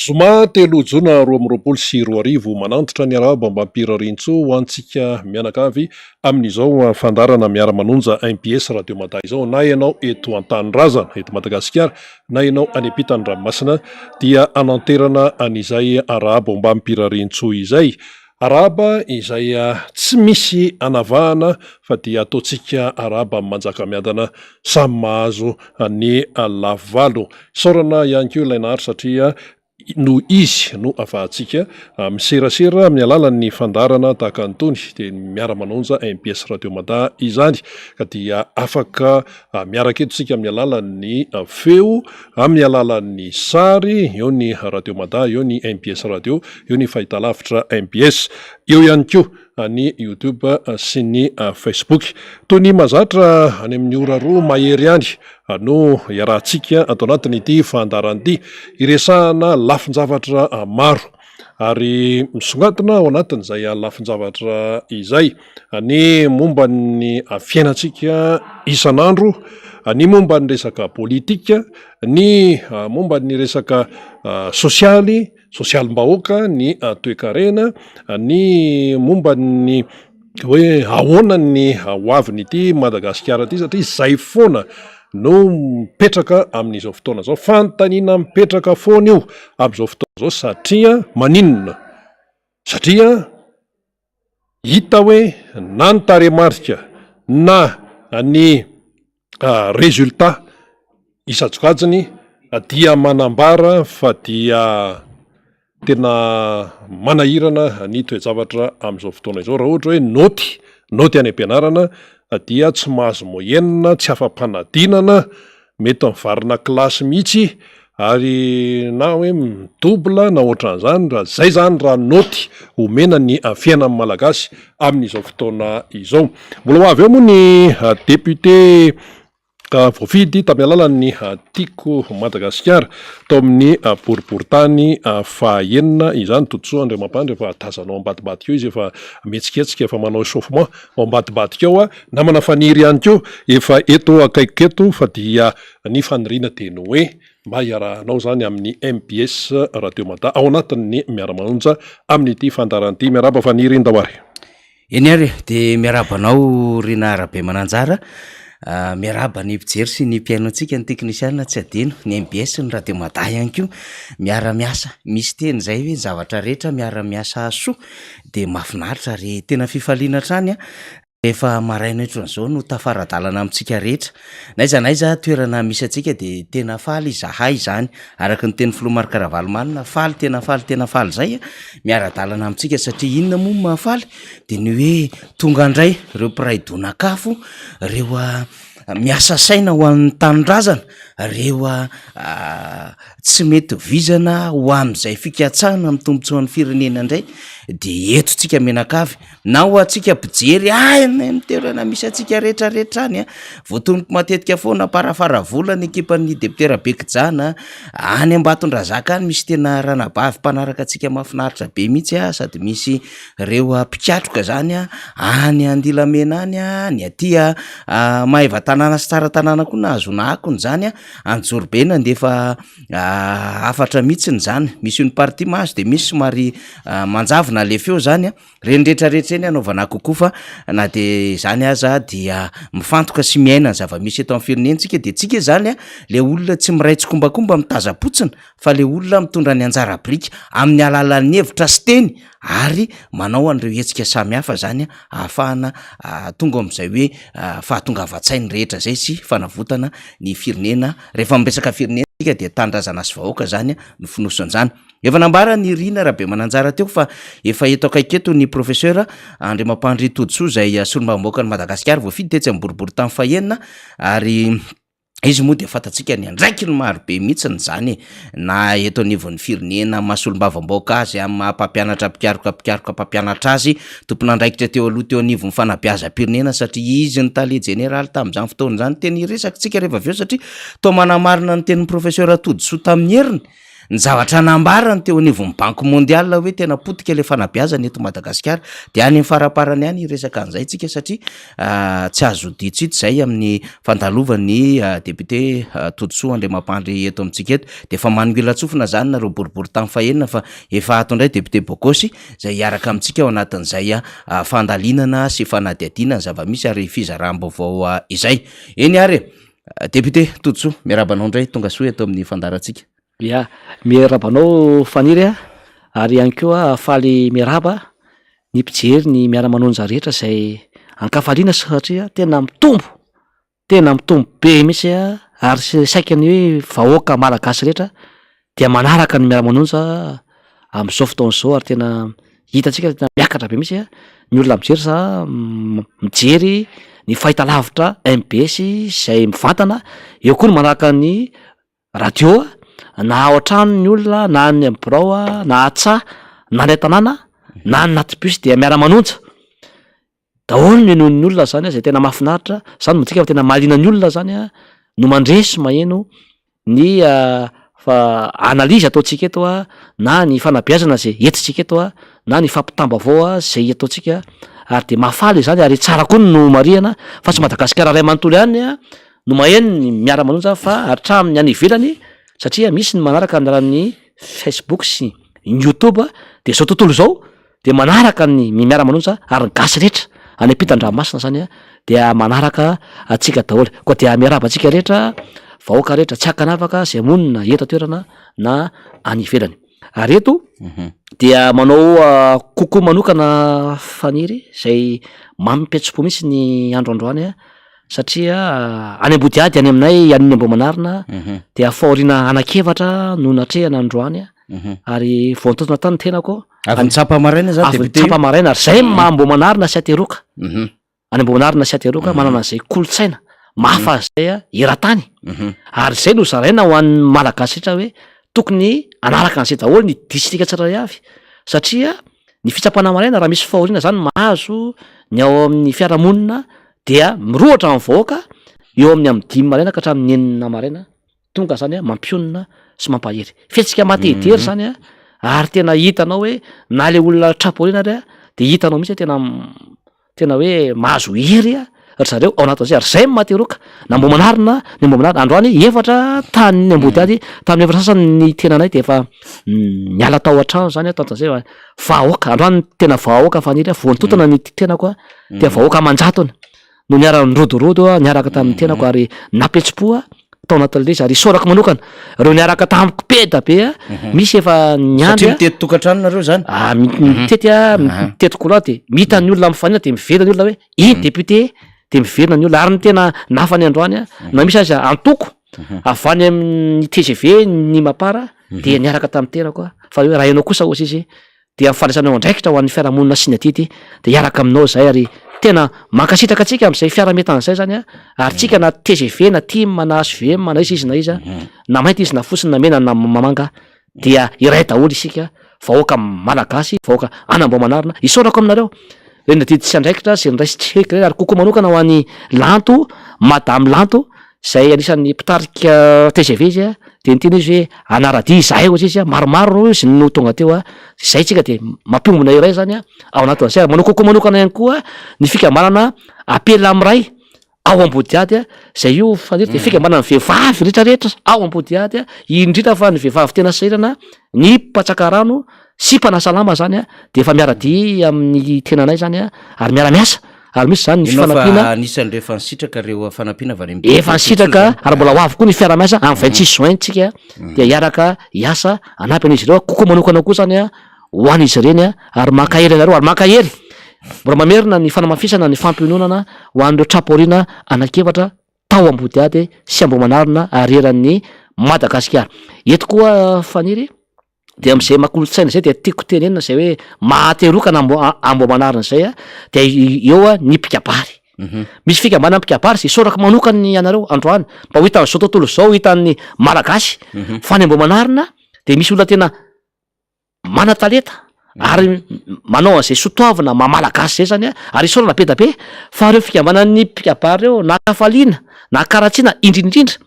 Zoma telo jona 2022, manantitra ny arahaba mbam-pirariantsoa ho antsika mianakavy amin'izao fandaharana miara-manonja MPS Radio Mada izao. Na ianao eto an-tanindrazana, eto Madagasikara, na ianao any ampitan'ny ranomasina dia hananterana an'izay arahaba ombam-pirariantsoa izay. Arahaba izay tsy misy anavahana fa dia ataontsika arahaba Manjakamiadana samy mahazo ny lafivalo. Isaorana ihany koa ilay Nahary satria noho izy no afahantsika miserasera amin'ny alalan'ny fandaharana tahaka an'itony dia ny miara-manonja MPS Radio Mada izany ka dia afaka miaraka eto isika amin'ny alalan'ny feo, amin'ny alalan'ny sary, eo ny Radio Mada, eo ny MPS Radio, eo ny fahitalavitra MPS, eo ihany koa ny YouTube sy ny Facebook. Toy ny mahazatra any amin'ny ora roa mahery any no iarahantsika ato anatin'ity fandaharana ity, iresahana lafin-javatra maro ary misongadina ao anatin'izay lafin-javatra izay ny momba ny fiainantsika isan'andro, ny momba ny resaka politika, ny momba ny resaka sosialy, sosialim-bahoaka, ny toekarena, ny momba ny hoe ahoana ny hoavin'ity Madagasikara ity satria izay foana no mipetraka amin'izao fotoana izao. Fanontaniana mipetraka foana io amin'izao fotoana izao satria maninona? Satria hita hoe na ny tarehimarika na ny résultat isan-tsokajiny dia manambara fa dia tena manahirana ny toe-javatra amin'izao fotoana izao. Raha ohatra hoe naoty, naoty any am-pianarana dia tsy mahazo moyenne, tsy afa-panadinana, mety mivarina kilasy mihitsy ary na hoe mi-double na ohatran'izany, raha izay izany raha naoty omena ny fiainan'ny Malagasy amin'izao fotoana izao. Mbola ho avy eo moa ny député voafidy tamin'ny alalan'ny Tiako Madagasikara tao amin'ny boriborintany fahaenina izany, Todisoa Andriamampandry, efa tazanao ambadibadika eo izy efa mihetsiketsika, efa manao échauffement ao ambadibadika ao, namana Faniry ihany koa efa eto akaikiko eto fa dia ny faniriana dia ny hoe mba hiarahanao izany amin'ny mbs Radio Mada ao anatin'ny Miara-manonja amin'ity fandaharana ity. Miarahaba Faniry, ndao ary. Eny ary e, dia miarahaba anao Rina Rabemananjara, miarahaba ny mpijery sy ny mpihaino antsika, ny teknisiana tsy adino, ny mbs sy ny Radio Mada ihany koa, miara-miasa, misy teny izay hoe ny zavatra rehetra miara-miasa soa dia mahafinaritra ary tena fifaliana hatrany an, rehefa maraina ohatran'izao no tafara-dalana amintsika rehetra, n'aiza n'aiza toerana misy antsika dia tena faly izahay izany, araka ny tenin'ny filoha Marc Ravalomanana, faly tena faly tena faly izay an. miara-dalana amintsika satria inona moa no mahafaly de ny hoe tonga indray ireo mpiray donak'afo, ireo miasa saina ho an'ny tanindrazana, ireo tsy mety vizana ho amin'izay fikatsahana ny tombontsoan'ny firenena indray de eto tsika mianakavy. Na ho antsika mpijery any amin'ny toerana misy antsika rehetrarehetra any an, voatonoko matetika foana Amparafaravola ny ekipan'ny député Rabekijana, any Ambatondrazaka any misy tena ranabavy mpanaraka antsika mahafinaritra be mihitsy an, sady misy ireo mpikatroka zany an, any Andilamena any an, ny aty Maevatanàna sy Tsaratanàna koa nahazoana akony zany an, Anjorobe nandefa hafatra mihitsiny zany, misy une partie mahazo de misy somary manjavona le feo zany an. Reny rehetra rehetra eny anaovana kokoa fa na de izany aza dia mifantoka sy miaina ny zava-misy eto amin'ny firenentsika de tsika izany a le olona tsy miray tsikombakomba mitaza-potsiny fa le olona mitondra ny anjara biriky amin'ny alalan'ny hevitra sy teny ary manao an'ireo hetsika samihafa zany ahafahana tonga amin'izay hoe fahatongavan-tsain'ny rehetra zay sy fanavotana ny firenena. Rehefa miresaka firenena tsika dia tanindrazana sy vahoaka zany no fonosin'izany. Efa nambaran'i Rina Rabemananjara teo fa efa eto akaiky eto ny Professeur Andriamampandry Todisoa izay solombavambahoakan'i Madagasikara voafidy tetsy amin'ny boriborintany fahenina ary izy moa dia fantatsika ny andraikiny maro be mihitsy izany e, na eto anivon'ny firenena amin'ny maha solombavambahoaka azy, amin'ny maha mpampianatra mpikaroka mpikaroka mpampianatra azy, tompon'andraikitra teo aloha teo anivon'ny fanabeazam-pirenena satria izy ny tale jeneraly tamin'izany fotoana izany, tena hiresaka isika rehefa avy eo satria toa manamarina ny tenin'ny Professeur Todisoa tamin'ny heriny. Ny zavatra nambarany teo anivon'ny Banque mondiale hoe tena potika ilay fanabeazana eto Madagasikara. Dia any amin'ny faraparany any hiresaka an'izay tsika satria tsy azo odian-tsy hita izay amin'ny fandalovan'ny député Todisoa Andriamampandry eto amintsika eto. Dia efa manongilan-tsofina izany nareo boriborintany fahenina fa efa ato indray député Bogosy izay hiaraka amintsika ao anatin'izay fandalinana sy fanadihadiana ny zava-misy ary fizaram-baovao izay. Eny ary e! Député Todisoa, miarahaba anao indray, tonga soa eto amin'ny fandaharantsika. Ya, miarahaba anao Faniry a, ary ihany koa faly miarahaba ny mpijery ny miara-manonja rehetra izay ankafaliana satria tena mitombo, tena mitombo be mihitsy ary saika ny vahoaka malagasy rehetra dia manaraka ny miara-manonja amin'izao fotoana izao ary tena hitantsika tena miakatra be mihitsy ny olona mijery sa mijery ny fahitalavitra mbs izay mivantana, eo koa ny manaraka ny radio na ao an-trano ny olona na any amin'ny birao na an-tsaha na any an-tanàna na any anaty bus dia miara-manonja daholo ny henoin'ny olona zany zay tena mahafinaritra, zany midika fa tena mahaliana ny olona zany a no mandre sy maheno ny fa analyse ataontsika eto a na ny fanabeazana zay entintsika eto a na ny fampitam-baovao zay ataontsika ary de mahafaly izany ary tsara koa no marihana fa tsy Madagasikara iray manontolo ihany a no maheno ny miara-manonja fa hatramin'ny any ivelany satria misy ny manaraka amin'ny alalan'ny Facebook sy ny YouTube de zao tontolo izao de manaraka ny miara-manonja ary ny gasy rehetra any ampitan-dranomasina zany a dia manaraka antsika daholo koa dia miarahaba antsika rehetra vahoaka rehetra tsy ankanavaka zay monina eto an-toerana na any ivelany ary eto dia manao coucou manokana Faniry zay mampihetsi-po mihitsy ny andro androany a satria any Ambodihady any aminay any Ambohimanarina dia fahoriana anankiefatra no natrehana androany ary vao nitontona tany ny tenako. Avy nitsapa maraina zany Avy député io? nitsapa maraina ary zay maha Ambohimanarina sy Ateroka. Any Ambohimanarina sy Ateroka manana an'izay kolontsaina mahafa zay a eran-tany ary zay no zaraina ho an'ny Malagasy rehetra hoe tokony hanaraka an'izay daholo ny distrika tsirairay avy satria ny fitsapana maraina raha misy fahoriana zany mahazo ny ao amin'ny fiarahamonina dia mirohotra ny vahoaka eo amin'ny amin'ny dimy maraina ka hatramin'ny enina maraina tonga zany a mampionona sy mampahery. Fihetsika maha te hijery zany a ary tena hitanao hoe na le olona tra-pahoriana ary a de hitanao mihitsy hoe tena tena hoe mahazo hery a ry zareo ao anatin'izay ary zay no maha te-hiroaka na Ambohimanarina ny Ambohimanarina androany efatra tany Ambodihady tamin'ny efatra sasany ny tenanay de efa niala tao an-trano zany aho tamin'izay fa vahoaka androany tena vahoaka faniry vao nitontona ny tenako a dia vahoaka aman-jatony no niara-nirodorodo niaraka tamin'ny tenako ary nampihetsi-po tao anatin'ilay izy ary isaorako manokana ireo niaraka tamiko be da be a misy efa niandry Satria mitety tokantrano nareo zany? Ah, mitety a, mitety couloir de mihita ny olona mifanena de miverina ny olona hoe iny député de miverina ny olona ary ny tena nafany androany a na misy aza antoko avy any amin'ny TGV ny Mapar dia niaraka tamin'ny tenako a fa hoe raha ianao kosa hozy izy dia ny fandraisanao andraikitra ho an'ny fiarahamonina sy ny adidy dia hiaraka aminao izahay ary tena mankasitraka antsika amin'izay fiaraha-mientana izay zany a ary tsika na tgv na tim na hvm na iza izy na iza na mainty izy na fotsy na mena na manga dia iray daholo isika vahoaka malagasy vahoaka an'Ambohimanarina isaorako aminareo ireny adidy sy andraikitra izay noraisintsika ireny ary kokoa manokana ho an'i Lanto madame Lanto Izay anisan'ny mpitarika tgv izy a, dia niteny izy hoe hanara-dia izahay hozy izy a, maromaro izy no tonga teo a, izay tsika dia mampiombona iray zany a ao anatin'izay ary manao kokoa manokana ihany koa ny fikambanana Apela Miray ao Ambodihady a, izay io faniry dia fikambanan'ny vehivavy rehetrarehetra ao Ambodihady a, indrindra fa ny vehivavy tena sahirana, ny mpatsaka rano sy mpanasa lamba zany a dia efa miara-dia amin'ny tenanay zany a ary miara-miasa ary misy zany ny Ianao fa fifanampiana anisan'ireo efa nisitraka ireo fanampiana avy any amin'ny efa nisitraka ary mbola ho avy koa ny fiara-miasa amin'ny 26 juin tsika dia hiaraka hiasa hanampy an'izy ireo kokoa manokana koa zany a ho an'izy ireny a ary mankahery anareo ary mankahery mbola mamerina ny fanamafisana ny fampiononana ho an'ireo tra-pahoriana anankiefatra tao Ambodihady sy Ambohimanarina ary eran'ny Madagasikara eto koa Faniry De am'zay maha kolontsaina zay de tiako tenenina zay hoe maha-te-roka na ambo- Ambohimanarina zay a, de eo a ny mpikabary. Misy fikambanana mpikabary zay isaorako manokana ianareo androany mba ho hitan'izao tontolo izao, ho hitan'ny Malagasy fa any Ambohimanarina de misy olona tena manan-talenta ary manao an'izay soatoavina maha Malagasy zay zany a, ary isaorana be da be fa reo fikambanan'ny mpikabary reo na an-kafaliana na an-karatsiana indrindrindrindra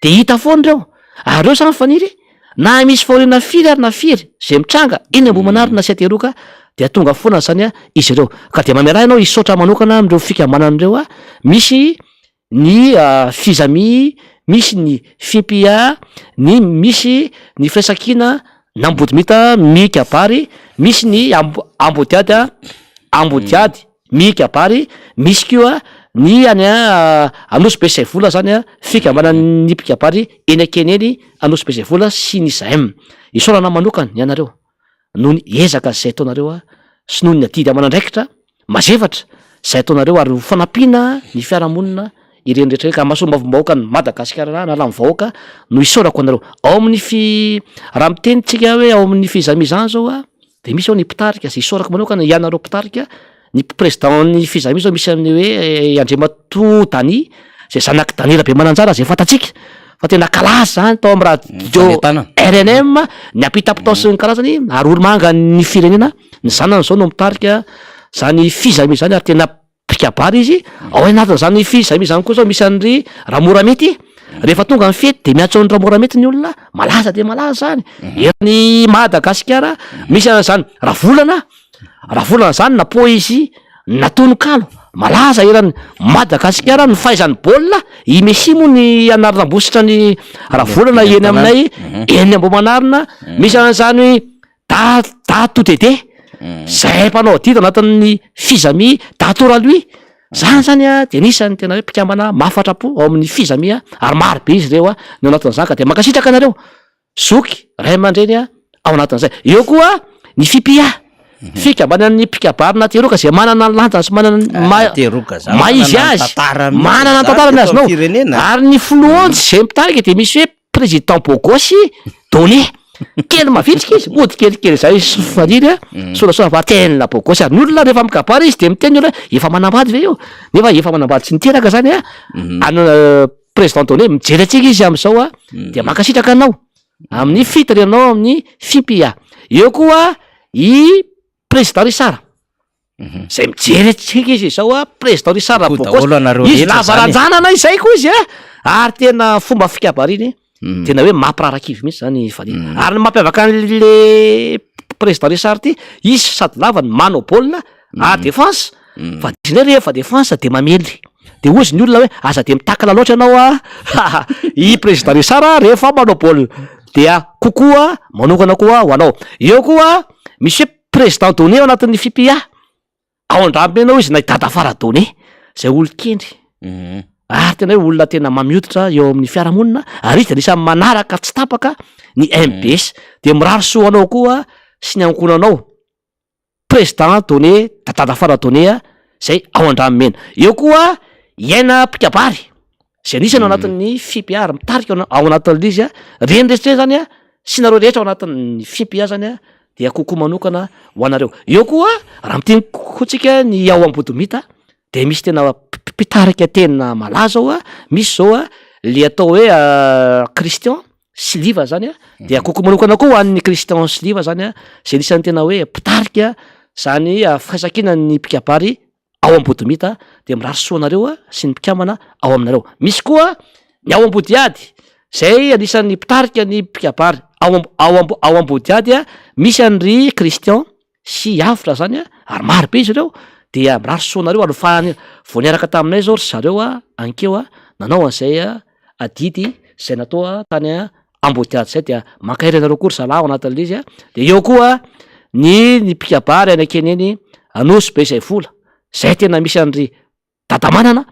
de hita foana reo ary reo zany Faniry. Na misy fahoriana firy ary na firy izay mitranga eny Ambohimanarina sy Antehiroka dia tonga foana izany izy ireo. Ka dia mamelà ianao hisaotra manokana amin'ireo fikambanana ireo, misy ny Fizami, misy ny Fimpia, ny misy ny Firaisankina n'Ambodimita Mikabary, misy ny Ambodiady Ambodiady Mikabary, misy koa ny any Anosibe Saivola zany fikambanan'ny mpikabary eny Akeny eny Anosibe Saivola sy ny Zaem. Isaorana manokana ianareo noho ny ezaka izay ataonareo sy noho ny adidy aman'andraikitra mazefatra izay ataonareo ary ho fanampiana ny fiarahamonina ireny rehetra ireny ka maha solombavambahoakan'i Madagasikara na ny vahoaka no isaorako anareo. Ao amin'ny fi- raha miteny tsika hoe ao amin'ny fizamizan zao a de misy ao ny mpitarika izay isaorako manokana ianareo mpitarika, ny président ny fizami zao misy an'ny hoe Andriamatoa Dany zay zanak'i Dany Rabemananjara zay fantatsika fa tena kalaza zany tao amin'ny radio rnm niampitampitao sy ny karazany ary olo-mangan'ny firenena. Ny zanany zao no mitarika zany fizami zany ary tena mpikabary izy, ao anatin'izany fizami zany koa zao misy an'ry Ramoramety, rehefa tonga ny fety de miantso an'i Ramoramety ny olona, malaza de malaza zany eran'i Madagasikara, misy an'zany Ravolana, Ravolana zany na poésie na tononkalo, malaza eran'i Madagasikara ny fahaizany baolina, i Messi moa ny anaram-bositra ny Ravolana eny aminay eny Ambohimanarina, misy an'zany Da Dato Dede, zay mpanao adidy anatin'ny Fizami Dato Ralois, zany zany a de anisan'ny tena hoe mpikambana mahafatra-po ao amin'ny Fizami a, ary maro be izy ireo a ny ao anatin'izany ka de mankasitraka anareo zoky, ray aman-dreny a ao anatin'izay. Eo koa ny Fipia, fikambanan'ny mpikabary Nateroka zay manana ny lanjany sy manana ny maha Nateroka zany maha izy manana ny azy, tantarany mihitsy manana ny zany tantarany teto azonao, amin'ny firenena. ary ny filohany zay mitarika de misy hoe Président bogosy donné kely mavitrika izy mody kelikely zay izy faniry a sorasoa fa tena bogosy ary ny olona rehefa mikabary izy de miteny ny olona hoe efa manambady ve io nefa efa manambady tsy niteraka zany a an président donné mijery antsika izy am'zao a de mankasitraka anao amin'ny fitarihanao amin'ny FIPIA eo koa i président Richard Zay mijery antsika izy izao a, président Richard Koa Bogos, daholo anareo izy rehetra lava zany e. ranjanana izay koa izy a, ary tena fomba fikabariny tena hoe mampirarakivy mihitsy zany Faniry. Ary ny mampiavaka an'le président Richard ty, izy sady lava no manao baolina à défense, fa izy indray rehefa défense de mamely, de hozy ny olona hoe aza de mi-tacle loatra ianao a, i président Richard rehefa manao baolina, dia kokoa manokana koa ho anao. Eo koa misy hoe Président Donné ao anatin'ny FIPIA, ao Andramena ao izy na i Dadafara Donné, zay olon-kendry, ary tena hoe olona tena mamy hoditra eo amin'ny fiarahamonina, ary izy de anisan'ny manaraka tsy tapaka ny mbs, de mirary soa anao koa sy ny ankohonanao Président Donné, Dadafara Donné a, zay ao Andranomena. Eo koa i Aina mpikabary, zay anisany ao anatin'ny FIPIA ary mitarika ao anatin'ilay izy a, reny rehetra ireny zany a, sy nareo rehetra ao anatin'ny FIPIA zany a, dia kokoa manokana ho anareo. Eo koa raha miteny koa tsika ny ao Ambodomita de misy tena mpitarika tena malaza ao a, misy zao a le atao hoe Christian sy Liva zany a, dia kokoa manokana koa ho an'ny Christian sy Liva zany a, zay anisan'ny tena hoe mpitarika zany firaisankinan'ny mpikabary ao Ambodomita dia mirary soa anareo sy ny mpikambana ao aminareo. Misy koa ny ao Ambodihady zay anisan'ny mpitarika ny mpikabary ao ao ao Ambodihady misy an'i Christian sy Avotra zany ary maro be izy ireo dia mirary soa anareo ary fa vao niaraka taminay zao ry zareo ankeo nanao an'izay adidy zay natao tany Ambodihady zay dia mankahery anareo koa ry zalahy ao anatin'ilay izy de eo koa ny ny mpikabary any akeny eny Anosy be izay vola zay tena misy an'ry dadamanana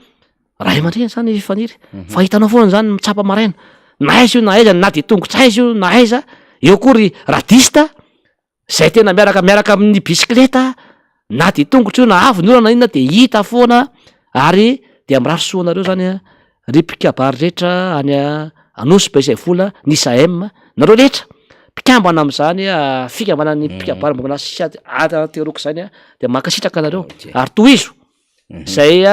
ray aman-dreny zany Faniry fa hitanao foana zany mitsapa maraina na aiza io na aiza na de tongotra aiza io na aiza eo koa ry radista Zay tena miaraka miaraka amin'ny bisikileta na dia tongotra io na avy ny orana na inona dia hita foana ary dia mirary soa anareo zany a ry mpikabary rehetra any Anosy be izay vola ny SAEM nareo rehetra mpikambana amin'izany fikambanan'ny mpikabary mbola sy anateroka izany a dia mankasitraka anareo ary tohizo izay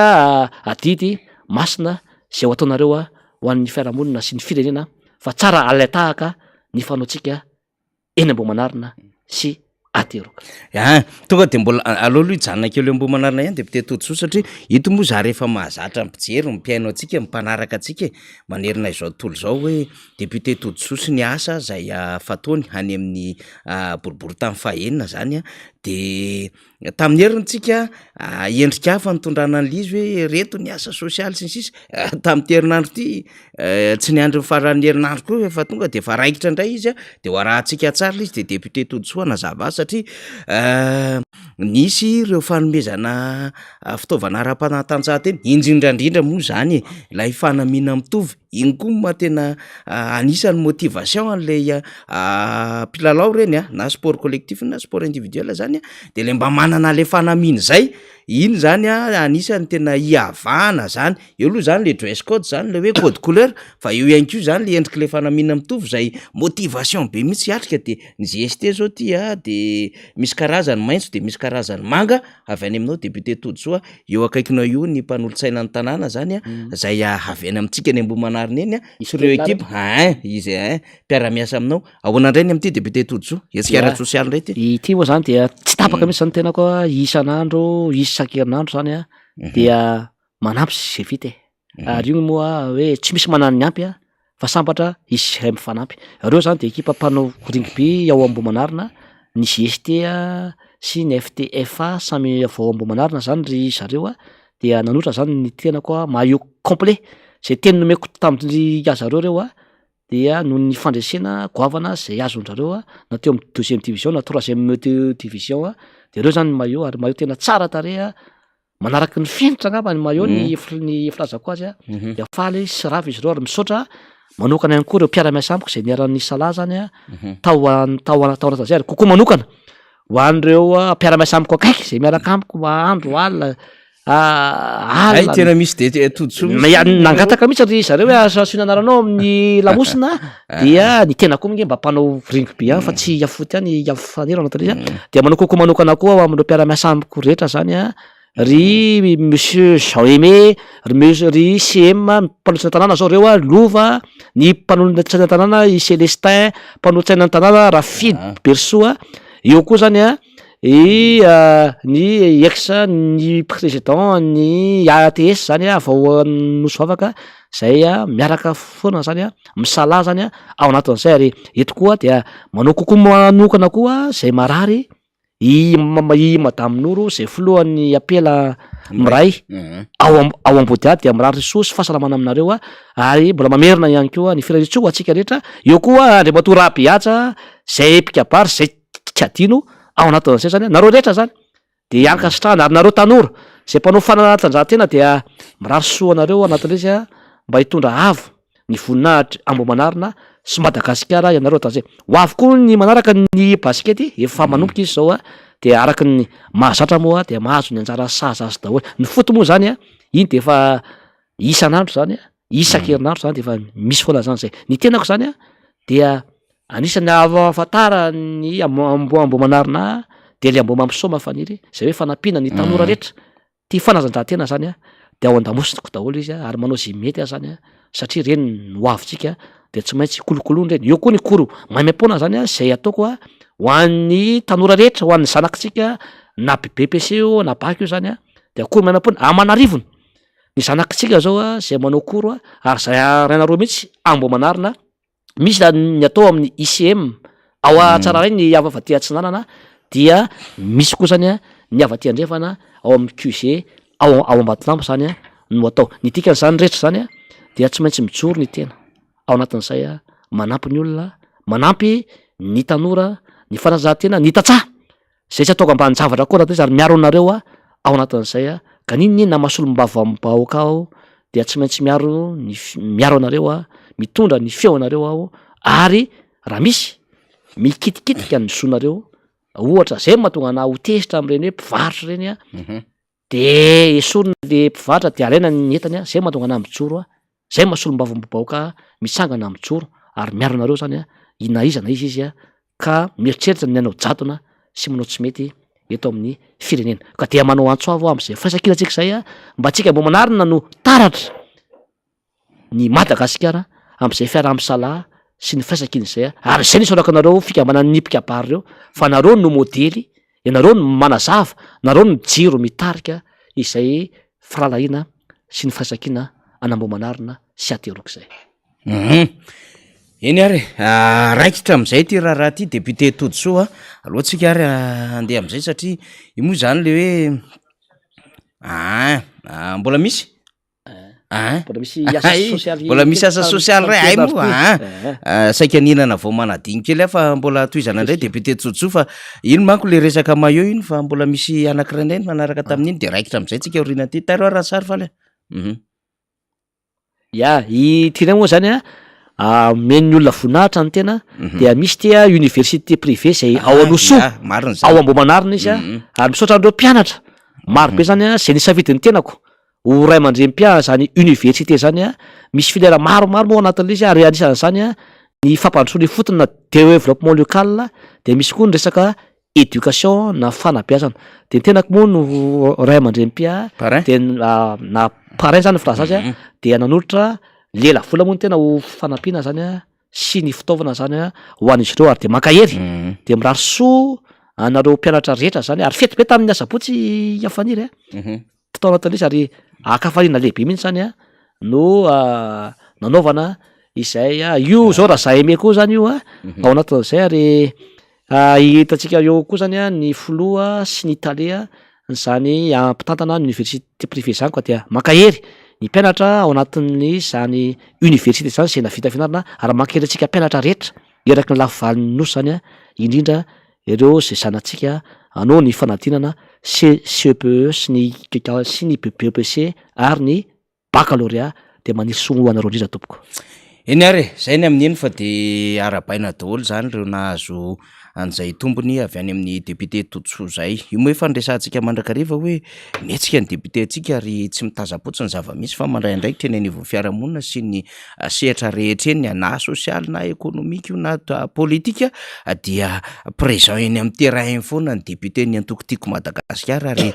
adidy masina izay ho ataonareo a ho an'ny fiarahamonina sy ny firenena fa tsara alain-tahaka ny fanaontsika eny Ambohimanarina sy aty. tanteraka. Ah, tonga de mbola aleo aloha hijanona kely eo Ambohimanarina ihany député Todisoa satria ito moa zary efa mahazatra ny mpijery, ny mpihaino antsika, ny mpanaraka antsika e, manerana izao tontolo izao hoe député Todisoa sy ny asa zay fataony any amin'ny boriborintany fahenina zany an, de Tamin'ny heriny tsika endrika hafa nitondrana an'ilay izy hoe reto ny asa sosialy sy ny sisa, tamin'ity herinandro ity tsy niandry ny faran'ny herinandro koa efa tonga de efa raikitra indray izy a, de ho arahantsika tsara ilay izy de député Todisoa hanazava azy satria nisy ireo fanomezana fitaovana ara-panatanjahantena, indrindra indrindra moa zany e, ilay fanamiana mitovy. Iny koa ma tena anisan'ny motivation an'ilay mpilalao reny a, na sport collectif na sport individuel zany a, de le mba manana le fanamiana zay, iny zany a anisan'ny tena hiavahana zany, eo aloha zany le dress code zany le hoe code couleur fa eo ihany koa zany le endrik'le fanamiana mitovy zay motivation be mihitsy hiatrika de ny GST zao ty a de misy karazany maitso de misy karazany manga avy any aminao député Todisoa, eo akaikinao io ny mpanolotsaina ny tanàna zany a, zay avy any amintsika any Ambohimanarina eny a, sy ireo ekipa, ein izy ein mpiara-miasa aminao, ahoana indray ny amin'ity député Todisoa, hetsika ara-tsosialy indray ity? Ity moa zany dia tsy tapaka mihitsy zany tenako a, isan'andro isan-kerinandro zany a dia manampy zay vita e. Ary io moa hoe tsy misy manana ny ampy a, fa sambatra izahay mifanampy. Reo zany de ekipa mpanao rugby ao Ambohimanarina, ny JST sy ny FTFA samy avy ao Ambohimanarina zany ry zareo a, dia nanotra zany ny tenako a maillot complet, zay teny nomeko tamin-dry zareo reo a, dia noho ny fandresena goavana zay azon-drareo a, na teo amin'ny deuxième division na troisième division a, de reo zany ny maillot ary maillot tena tsara tarehy a. Manaraka ny fenitra angamba ny maillot ny ny filazako azy a, de faly sy ravo izy ireo ary misaotra manokana ihany koa ireo mpiara-miasa amiko zay niara-nisalahy zany a tao an- tao an- tao anatin'izay ary kokoa manokana ho an'ireo mpiara-miasa amiko akaiky zay miaraka amiko andro alina Hay alina tena misy de todisoa Na- mihitsy. nangataka mihitsy ry zareo hoe azo asiana anaranao amin'ny lamosina dia ny tena koa nge mba mpanao rugby ihany fa tsy hiafoty ihany hiafanero anatin'ilay izy a, dia manao coucou manokana koa aho amin'ireo mpiara-miasa amiko rehetra zany a, ry monsieur Jean Aimé, ry monsieur ry CM mpanolotsaina tanàna zao reo a, Lova, ny mpanolotsaina tanàna i Celestin, mpanolotsaina ny tanàna Rafidy Berisoa, eo koa zany a i ny ex ny président ny ATS zany a avy ao Nosy Vavaka zay a miaraka foana zany a, misalahy zany a ao anatin'izay ary eto koa dia manao coucou manokana koa zay marary i i madame Noro zay filohan'ny ampela miray ao ao Ambodiady dia mirary soa sy fahasalamana aminareo a ary mbola mamerina ihany koa ny firariantsoa ho antsika rehetra, eo koa Andriamatoa Rabehaja zay mpikabary zay tsy adino ao anatin'izay zany a, nareo rehetra zany Dia ankasitrahana ary nareo tanora izay mpanao fanatanjahantena dia mirary soa anareo anatin'ilay izy mba hitondra avo ny voninahitry Ambohimanarina sy Madagasikara ianareo hatramin'izay. Ho avy koa ny manaraka ny basikety efa manomboka izy izao dia araka ny mahazatra moa dia mahazo ny anjara sahaza azy daholo. Ny foot moa izany iny dia efa isan'andro izany isan-kerinandro izany dia efa misy foana izany izay. Ny tenako izany dia Anisan'ny ahafantaran'ny Ambohimanarina ahy dia ilay Ambohimampisaoma Faniry, izay hoe fanampiana ny tanora rehetra tia fanatanjahantena zany an, dia ao an-damosiko daholo izy ary manao izay mety aho zany an, satria ireny no hoavintsika dia tsy maintsy kolokoloina ireny, eo koa ny cours maimaimpoana zany an izay ataoko an ho an'ny tanora rehetra, ho an'ny zanakitsika na BEPC io na bac io zany an, dia cours maimaimpoana aman'arivony ny zanakitsika zao an izay manao cours ary izay arahinareo mihitsy Ambohimanarina. Misy ny atao amin'ny ICM ao Tsararay ny avy aty atsinanana dia misy koa zany ny avy aty andrefana ao amin'ny QG ao ao Ambatolampy zany no atao. Ny dikan'izany rehetra zany dia tsy maintsy mijoro ny tena ao anatin'izay manampy ny olona, manampy ny tanora, ny fanatanjahantena, ny tantsaha. Zay tsy ataoko ambanin-javatra koa anatin'izy ary miaro anareo aho ao anatin'izay aho, ka n'inon'inona maha solombavambahoaka aho dia tsy maintsy miaro ny miaro anareo aho, mitondra ny feo anareo aho ary raha misy mikitikitika ny zonareo ohatra zay no mahatonga anah ho tezitra am'ireny hoe mpivarotra ireny an, de esorina le mpivarotra de alaina ny entany an, zay mahatonga anah mijoro an, zay maha solombavambahoaka ahy mitsangana mijoro ary miaro anareo zany an, na iza na iza izy an, ka mieritreritra ny hanao jadona sy manao tsy mety eto amin'ny firenena. Ka dia manao antso avo aho amin'izay firaisankinantsika izay an, mba antsika mbo manarina no taratra ny Madagasikara amin'izay fiaraha-misalahy. sy ny firaisankina izay a, ary izay no isaorako anareo fikambanan'ny mpikabary ireo fa nareo no modely, ianareo no manazava, nareo no jiro mitarika izay firahalahiana sy ny firaisankina an'Ambohimanarina sy Ateroko izay. Hum. Eny ary e, raikitra amin'izay ity raharaha ity député Todisoa a, aleo tsika ary handeha amin'izay satria io moa zany le hoe aa mbola misy? Aa Mbola misy asa sosialy mbola misy asa sosialy ray ay moa Eh. aa saika nihinana vao manadino kely aho fa mbola tohizana indray député Todisoa fa iny manko le resaka maillot iny fa mbola misy anankiray indray nifanaraka tamin'iny de raikitra amin'izay tsika aoriana aty, tairo ary rasary faly a, hum. Ya, ity indray moa zany an, omen'ny olona voninahitra ny tena, dia misy ity an université privée zay ao Anosisoa, ao Ambohimanarina izy an, ary misaotra an'ireo mpianatra maro be zany an zay nisafidy ny tenako ho ray aman-dreny mpiahy zany université zany an, misy filière maromaro moa ao anatin'ilay izy ary anisan'izany an ny fampandrosoana ifotony na développement local, dia misy koa ny resaka éducation na fanabeazana de ny tenako moa no ray aman-dreny mpiahy Parrain? de na parrain zany ny filaza azy a dia nanolotra lela vola moa ny tena ho fanampiana zany a sy ny fitaovana zany a ho an'izy ireo ary de mankahery de mirary soa anareo mpianatra rehetra zany ary fety be tamin'ny asabotsy i Faniry a tao anatin'ilay izy ary ankafaliana lehibe mihitsy zany a no nanaovana izay io zao raha za aimé koa zany io a ao anatin'izay ary Hitantsika eo koa zany ny filoha sy ny tale an'izany mpitantana ny université privée zany ka dia mankahery ny mpianatra ao anatin'izany université zany izay nahavita fianarana ary mankahery antsika mpianatra rehetra eraky ny lafivalon'ny nosy zany indrindra ireo izay zanatsika hanao ny fanadinana C-CEPE sy ny sy ny BEPC ary ny Baccalauréat dia maniry soa ho anareo indrindra tompoko. Eny ary e, zay ny amin'iny fa de arahabaina daholo zany ireo nahazo an'izay tombony avy any amin'ny député Todisoa zay. Io moa efa niresahantsika mandrakariva hoe mihetsika ny député antsika ary tsy mitazam-potsiny ny zava-misy fa mandray andraikitra eny anivon'ny fiarahamonina sy ny sehatra rehetra eny na sosialy na ekonomika io na politika dia présent eny amin'ny terrain foana ny député ny antoko Tiako Madagasikara ary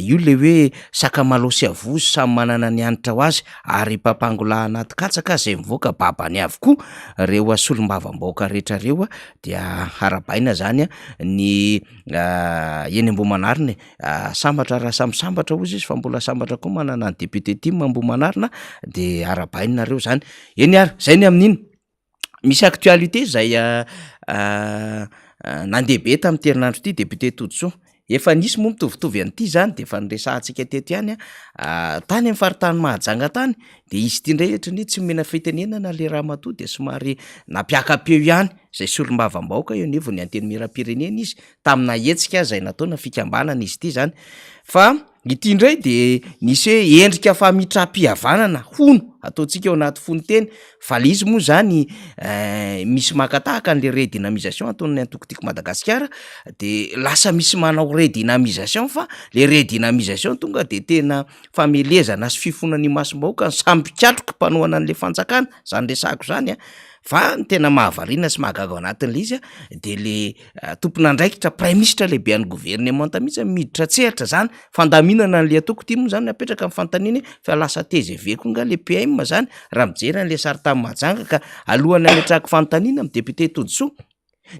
io le hoe Sakamalaho sy avozo samy manana ny hanitra ho azy ary mpampangolahy anaty katsaka izay mivoaka babany avokoa reo solombavambahoaka rehetra reo dia harabaina zany ny eny Ambohimanarina e, sambatra raha samy sambatra hozy izy fa mbola sambatra koa manana ny député tim Ambohimanarina de arabaina nareo zany, eny ary zay ny amin'iny. Misy actualité zay nandeha be tamin'ity herinandro ity député Todisoa, efa nisy moa mitovitovy an'ity zany de efa niresahantsika teto ihany an, tany amin'ny faritany Mahajanga tany de izy ity ndray ohatran'ny hoe tsy nomena fitenenana le ramatoa de somary nampiaka-peo ihany zay solombavambahoaka eo anivon'ny antenimierampirenena izy tamina hetsika zay nataona fikambanana izy ity zany fa Ity indray dia nisy hoe endrika famitram-pihavanana hono ataontsika ao anaty fononteny fa le izy moa zany misy maka tahaka an'le redynamisation ataon'ny antoko Tiako Madagasikara de lasa misy manao redynamisation fa le redynamisation tonga de tena famelezana sy fifonana imasom-bahoaka ny samy mpikatroka mpanohana an'le fanjakana, zany resahako zany a, fa ny tena mahavariana sy mahagaga ao anatin'le izy a de le Tompon'andraikitra praiminisitra lehibe an'ny governemanta mihitsy miditra an-tsehatra zany fandaminana an'le antoko ity moa zany apetraka ny fanontaniana hoe fa lasa tgv koa nga le PM zany raha mijery an'le sary tany Mahajanga ka alohan'ny hametrahako fanontaniana amin'ny député Todisoa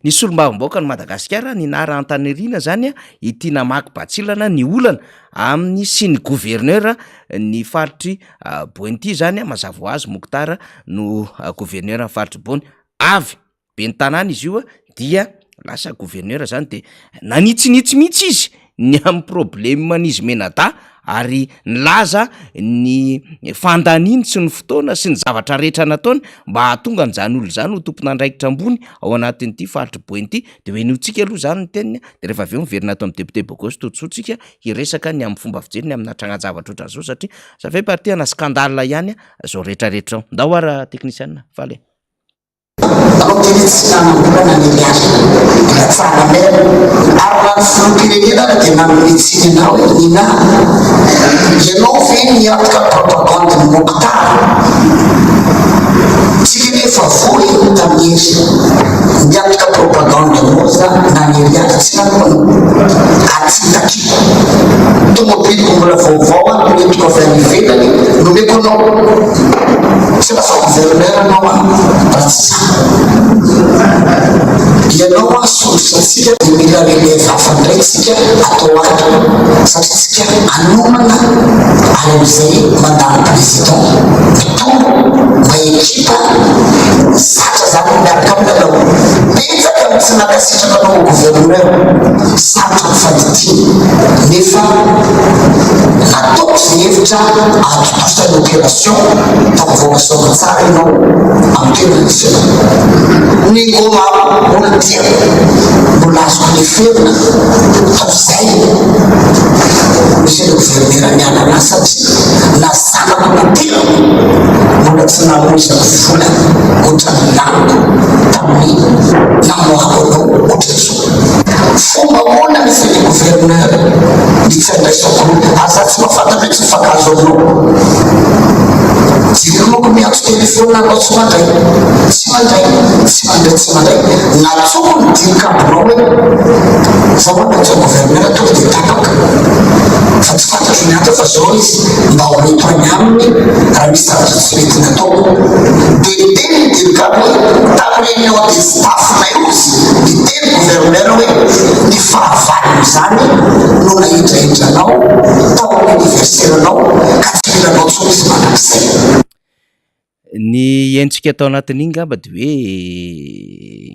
ny solombavambahoakan'i Madagasikara ny Nara Antanirina zany ity namaky batsilana ny olana amin'ny sy ny gouverneur ny faritry Boeny ity zany mazava ho azy Mokhtar no gouverneur ny faritry Boeny avy ben'ny tanàna izy io dia lasa gouverneur zany de nanitsinitsy mihitsy izy ny amin'ny probleman'izy menadahy ary nilaza ny fandaniany sy ny fotoana sy ny zavatra rehetra nataony mba hahatonga an'izany olona izany ho tompon'andraikitra ambony ao anatin'ity faritry Boeny ity de ho henointsika aloha zany ny teniny de rehefa avy eo miverina ato amin'ny député Bogosy Todisoa tsika hiresaka ny amin'ny fomba fijeriny amina trangan-javatra ohatran'izao satria ça fait partie ana scandale ihany zao rehetrarehetra zao, ndao ara teknisiana faly e. Anao tena tsy nanam-bolana ny ariary mbola tsara meme ary na ny filoham-pirenena ara dia nanome tsiny anao hoe Nina ianao ve niantoka propagande ny Mokhtar? Tsika anie efa voa e tamin'ny hery niantoka propagande anao za na ny ariary tsy nanohana ary tsy nitakiako tomobiliko mbola vaovao ary nentiko avy any ivelany nomeko anao. Tsy lasa gouverneur ianao an, raha tsy za. Ianao an solosy antsika dia mila relève hafa indray tsika atao ato satria tsika hanomana any amin'izay mandalo président mitombo mba ekipa zatra zany ny miaraka aminy anao. Betsaka ny tsy nankasitraka anao ho gouverneur. Sarotra ny fandidiana nefa nataoko izay hevitra ahatontosa ny opération tafavoaka soamantsara ianao amin'ny toerana misy anao. Ny ngoma olon-tiako mbola azoko leferina toy izay monsieur le gouverneur miala anah satria na zanako naterako mbola tsy namoizako vola ohatran'ny laniko tamin'ny namoahako anao ohatran'izao. Fomba ahoana monsieur le gouverneur ny tsy andraisako ary za tsy mahafantatra hoe tsy mifankahazo aminao. Jereo manko miantso téléphone anao tsy mandray, tsy mandray, tsy mandray, tsy mandray. Nantsoiko ny dircab-nao hoe za ho'a miantso an'i gouverneur tonga dia tapaka fa tsy fantatro ny antony fa zao izy mba ho eto any aminy raha misy zavatra tsy mety nataoko. Dia niteny ny dircab hoe tamin'ny réunion des staff-nay ozy niteny gouverneur hoe ny fahavalon'izany no nahendrahendra anao tao amin'ny anniversaire-nao ka tsy mila anao intsony izy mandrakizay. Ny henontsika tao anatin'iny ngamba de hoe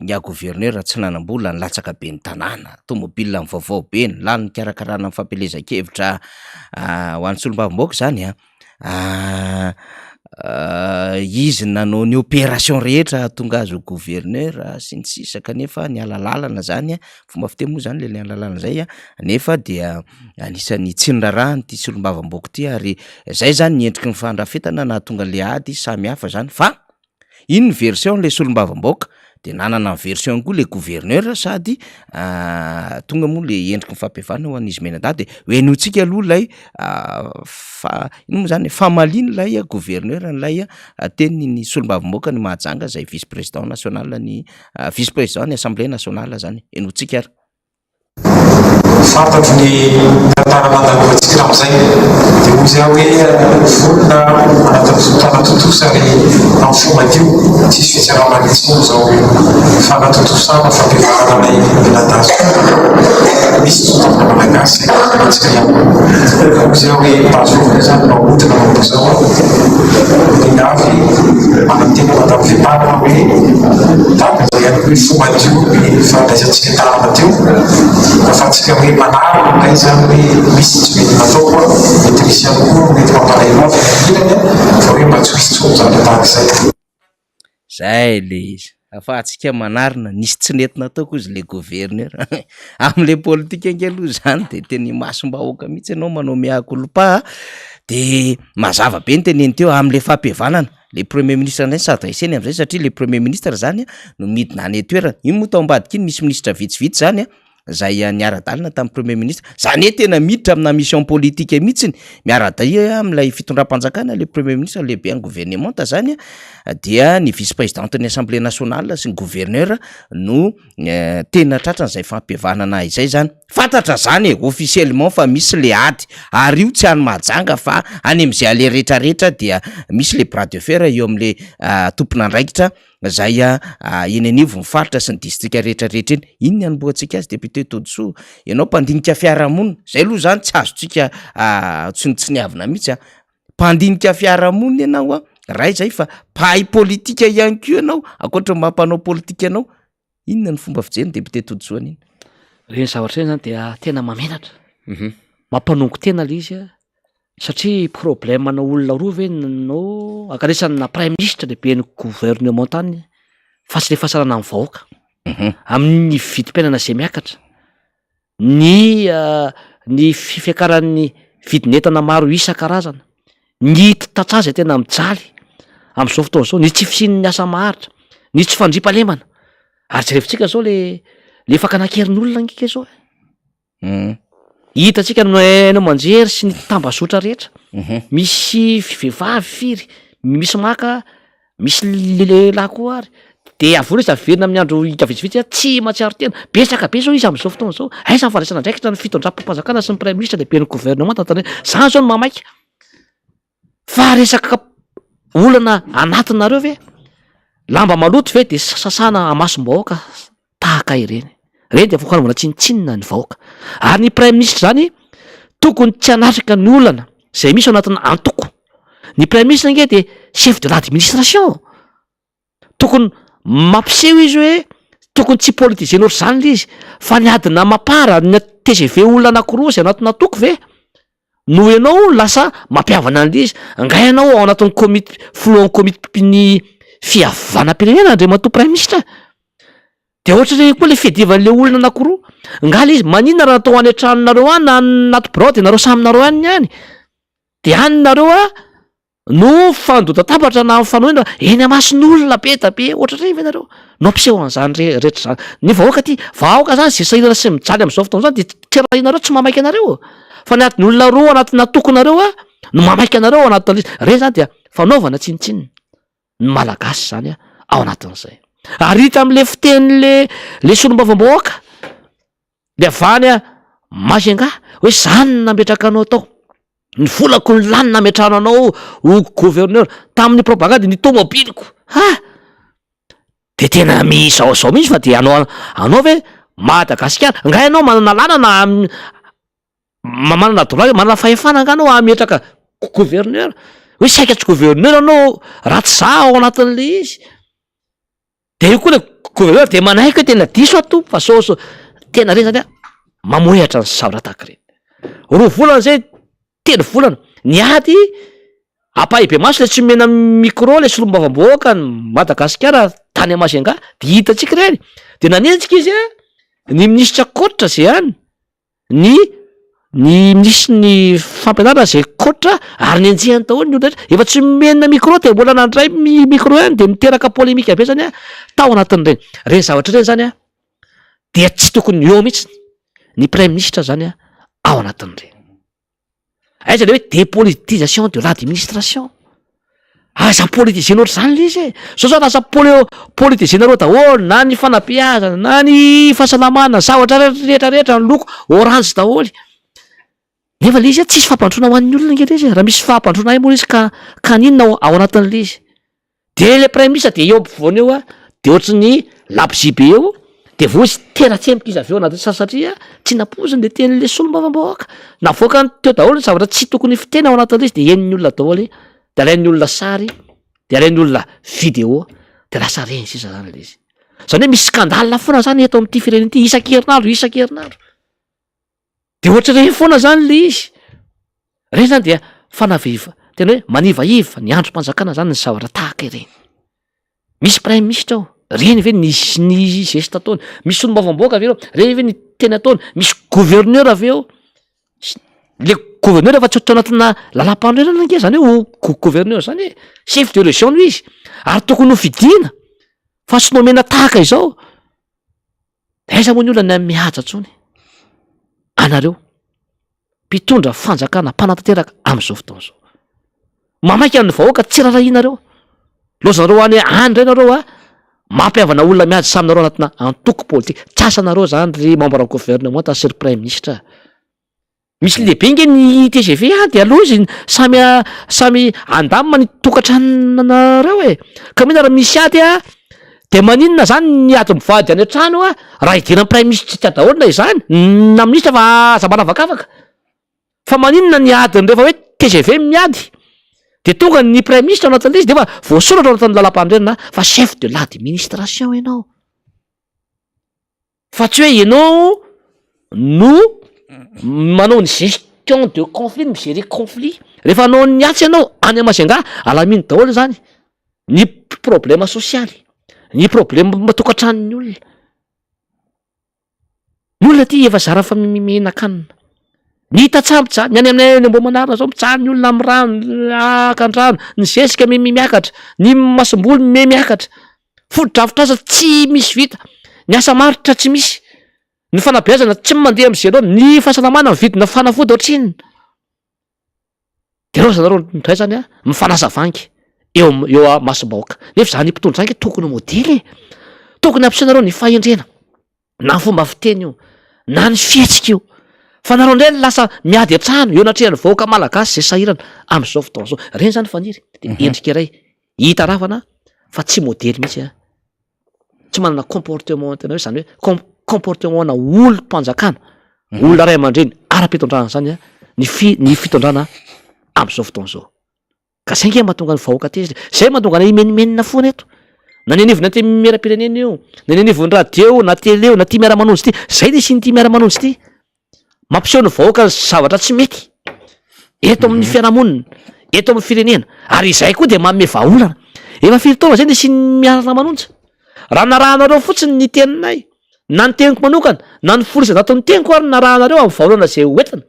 ingahy gouverneur tsy nanam-bola nilatsaka ben'ny tanàna, tomobile vaovao be ny lany nikarakarana ny fampielezan-kevitra ho an'ny solombavambahoaka zany an. Izy nanao ny opération rehetra hahatonga azy ho gouverneur sy ny sisa kanefa niala lalana zany an, fomba fiteny moa zany le niala lalana zay an, nefa dia anisan'ny tsy nirarahany ity solombavambahoaka ity ary zay zany ny endriky ny fandrafetana nahatonga le ady samy hafa zany fa Iny ny version le solombavambahoaka de nanana ny version-ny koa le gouverneur sady tonga moa le endriky ny fampihavanana ho an'izy mianadahy de henointsika aloha ilay fa- ino moa zany e, famalian'ilay gouverneur an'ilay tenin'ny solombavambahoakan'i Mahajanga zay vice président national ny vice président ny assemblée nationale zany, henointsika ary. Fantatro ny tantara nandalovantsika hatramin'izay, dia hoy izy aho hoe vonona hanatontosa ary amin'ny fo madio, tsisy fitsaram-bady intsony izao fanatontosana fampihavanana anay mianadahy izao. Misy ny soatoavina malagasy antsika ihany koa. Hoy izy aho hoe mba azovy ve izany mba hodina manomboka izao aho? Miangavy manantena madame Vepar aho hoe tahaka izay ihany koa hoe fo madio ny fandraisantsika. Fitarana teo afahantsika hoe manarina indray izany hoe misy tsy mety nataoko an, mety misy ihany koa ny mety mampalahelo ahy fa ny ankilany an, fa hoe mba tsy ho hisy intsony zavatra tahaka izay. Zay le izy, afahantsika manarina, nisy tsy nety nataoko hozy le gouverneur, amle politika ange aloha zany de tena imasom-bahoaka mihitsy ianao manao mea culpa a, de mazava be ny teneny teo amle fampihavanana, Le premier ministre ndray s'adresser-ny am'zay satria le premier ministre zany no midina any an-toerana, iny moa tao ambadika iny misy ministra vitsivitsy zany an, zay niara-dalana tamin'ny premier ministre, zany hoe tena miditra amina mission politique mihitsiny, miara-dia amin'ilay fitondram-panjakana le premier ministre lehiben'ny gouvernemanta zany an, dia ny vice présidente ny assemblée nationale sy ny gouverneur no Tena tratran'izay fampihavanana izay zany. Fantatra zany e, officiellement fa misy le ady, ary io tsy any Mahajanga fa any am'zay aleha retraretra dia misy le bras de fer eo am'le tompon'andraikitra zay eny anivon'ny faritra sy ny distrika retraretra eny. Iny ny anombohantsika azy député Todisoa, ianao mpandinika fiarahamonina, zay aloha zany tsy azontsika tsinontsiniavina mihitsy an, mpandinika fiarahamonina ianao an, ray zay fa mpahay politika ihany koa ianao ankoatra ny maha mpanao politika anao, inona ny fomba fijery ny député Todisoa an'iny? Ireny zavatra ireny zany dia tena mahamenatra, mampanongo tena le izy an, satria problème ana olona roa ve no ankanesana praiminisitra lehiben'ny gouvernemanta any fa tsy le fahasalana ny vahoaka, amin'ny vidim-piainana zay miakatra. ny ny fiakaran'ny vidin'entana maro isan-karazana, ny tantsaha izay tena mijaly amin'izao fotoana izao, ny tsy fisian'ny asa maharitra, ny tsy fandriampahalemana, ary jerevintsika zao le le fakana an-keriny olona ange zao e, hitantsika ny haino aman-jery sy ny tambazotra rehetra, misy vehivavy firy misy maka Misy lehilahy koa ary de avy eo izy averina amin'ny andro hita vitsivitsy a, tsy mahatsiaro tena, betsaka be zao izy am'zao fotoana zao, aiza ny fandraisana andraikitra ny fitondram-panjakana sy ny praiminisitra lehiben'ny gouvernement tantana zany zao no mahamaika fa resaka. Olana anatinareo ve? Lamba maloto ve de sasana amasom-bahoaka tahaka ireny? Ireny dia fanaovana tsinontsinona ny vahoaka. Ary ny praiminisitra zany tokony tsy hanatrika ny olana izay misy ao anatina antoko. Ny praiminisitra ange de chef de l'administration. Tokony mampiseho izy hoe tokony tsy politiser-na ohatr'izany le izy fa ny adina mapar, ny tgv olona anakiroa izay anatina antoko ve no ianao lasa mampihavana an'le izy? Angaha ianao ao anatin'ny komity filohan'ny komitin'ny fihavanam-pirenena andriamatoa praiminisitra? De ohatr'ireny koa le fiadivan'le olona anakiroa, angaha le izy maninona raha atao any an-tranonareo any na anaty birao de nareo samy nareo any ny any? De any nareo a no mifandotatabatra na mifanohina eny amason'olona be da be ohatr'ireny ve nareo no ampiseho an'izany re- rehetra zany? Ny vahoaka aty, vahoaka zany zay sahirana sy mijaly am'zao fotoana zao de tsy rahinareo tsy mamaika anareo, fa ny adin'ny olona roa anatin'ny antokonareo a no mamaika anareo ao anatin'le izy, reny zany dia fanaovana tsinontsinona ny malagasy zany a ao anatin'izay, ary hita am'le fitenin'le le solombavambahoaka le avy any Majunga hoe zany no nametraka anao tao. Ny volako no lany nametrahana anao ho gouverneur tamin'ny propagande ny tomobiliko ha! De tena mizaozao mihitsy fa de anao anao ve Madagasikara nga ianao manana lalana manana droit manana fahefana nga anao hametraka gouverneur hoe saika tsy gouverneur anao raha tsy za ao anatin'le izy. De io koa le gouverneur de manaiky hoe tena diso aho tompo fa sao sao tena reny zany a mamohehatra ny zavatra tahaka ireny. Roa volana zay, telo volana, niady ampahibemaso le tsy omena micro le solombavambahoaka ny Madagasikara tany Majunga de hitantsika ireny, de nanenjika izy a ny minisitra Kotra zay any. Ny ny minisitry ny fampianarana zay coach ary nenjehiny daholo ny olona rehetra, efa tsy nomena micro de mbola nandray micro ihany de niteraka polémique be zany a tao anatin'ireny, reny zavatra ireny zany a dia tsy tokony eo mihitsy ny praiminisitra zany a ao anatin'ireny. Aiza le hoe dépolitisation de l'administration? Aza politiser-na ohatr'izany le izy e! Zao zao lasa poli- politiser-nareo daholo na ny fanabeazana na ny fahasalamana, zavatra rehetra rehetra ny loko orange daholo, nefa le izy a tsisy fampandrosoana ho an'ny olona ange le izy e, raha misy fampandrosoana hay moa le izy ka ka n'inona ao anatin'le izy. De le praiminisitra de eo ampovoany eo a, de ohatry ny labozia be eo, de voa izy tena tsemboka izy avy eo anatin'ny sa- satria tsy nampoiziny le tenin'le solombavambahoaka, navoakany teo daholo ny zavatra tsy tokony fiteny ao anatin'le izy de henon'ny olona daholo, de alain'ny olona sary, de alain'ny olona vidéo, de lasa reny sisa zany le izy, zany hoe misy scandale foana zany eto amin'ity firenena ity isan-kerinandro isan-kerinandro. De ohatr'ireny foana zany le izy, reny zany dia fanaviva- tena hoe manivaiva ny andrim-panjakana zany ny zavatra tahaka ireny, misy praiminisitra ao, reny ve ny ny geste ataony, misy solombavambahoaka ve eo, reny ve ny teny ataony, misy gouverneur ve eo, s- le gouverneur efa tsy ao anatina lalam-panorenana ange zany hoe ho go- gouverneur zany e, chef de région no izy ary tokony ho fidiana fa tsy nomena tahaka izao. De aiza moa ny olona ny mihaja intsony anareo mpitondra fanjakana mpanatanteraka am'izao fotoana izao. Mamaika ny vahoaka tsy rarahianareo, lozanareo any any indray nareo a, mampihavana olona miady samy nareo anatina antoko politika, tsy asanareo zany ry membre gouvernemanta sy ry praiminisitra. Misy lehibe nge ny tgv a de aleo izy samy samy andamina ny tokantranonareo e, ka mino raha misy ady a de maninona zany ny ady mivady any an-trano a raha idiran'ny praiminisitra daholo na izany na minisitra fa aza manavakavaka, fa maninona ny adiny rehefa hoe tgv miady de tonga ny praiminisitra ao anatin'ilay izy nefa voasoratra ao anatin'ny lalam-panorenana fa chef de l'administration ianao. Fa tsy hoe ianao no manao ny gestion de conflit, mi-gerer conflit, rehefa hanao ny atsy ianao any à Majunga alamino daholo zany ny problema sosialy, ny problema tokantranon'ny olona, ny olona aty efa zara fa mihinan-kanina, ny tantsaha mijaly, ny any aminay any Ambohimanarina zao mijaly ny olona amy rano, lakan-drano, ny zezika mi- miakatra, ny masomboly mihamiakatra. Fotodrafitrasa tsy misy vita, ny asa maharitra tsy misy, ny fanabeazana tsy mandeha am'zay loatra, ny fahasalamana vidina fanafody ohatrinona, de reo zareo ndray zany a mifanasa vangy eo am- eo imasom-bahoaka, nefa zany mpitondra zany nge tokony ho modely e, tokony hampiseho nareo ny fahendrena na ny fomba fiteny io na ny fihetsika io. Fa nareo indray no lasa miady an-trano eo anatrehan'ny vahoaka malagasy izay sahirana amin'izao fotoana izao. Ireny izany Faniry dia endrika iray hita ravana fa tsy modely mihitsy an, tsy manana comportement tena hoe izany hoe com- comportement ana olom-panjakana, olona ray aman-dreny ara-pitondrana izany an, ny fi- ny fitondrana amin'izao fotoana izao. Ka zay nge mahatonga ny vahoaka tezitra, zay mahatonga anay himenomenona foana eto, na ny anivon'ny antenimierampirenena io, na ny anivon'ny radio io, na tele io, na ty miara-manonja ty, zay ny hisian'ity miara-manonja ity, mampiseho ny vahoaka ny zavatra tsy mety eto amin'ny fiarahamonina, eto amin'ny firenena, ary izay koa dia manome vahaolana, efa firy taona zay nisian'ny miara-manonja, raha narahanareo fotsiny ny teninay, na ny teniko manokana, na ny folo isan-jaton'ny teniko ary narahanareo amin'ny vahaolana zay hoentina,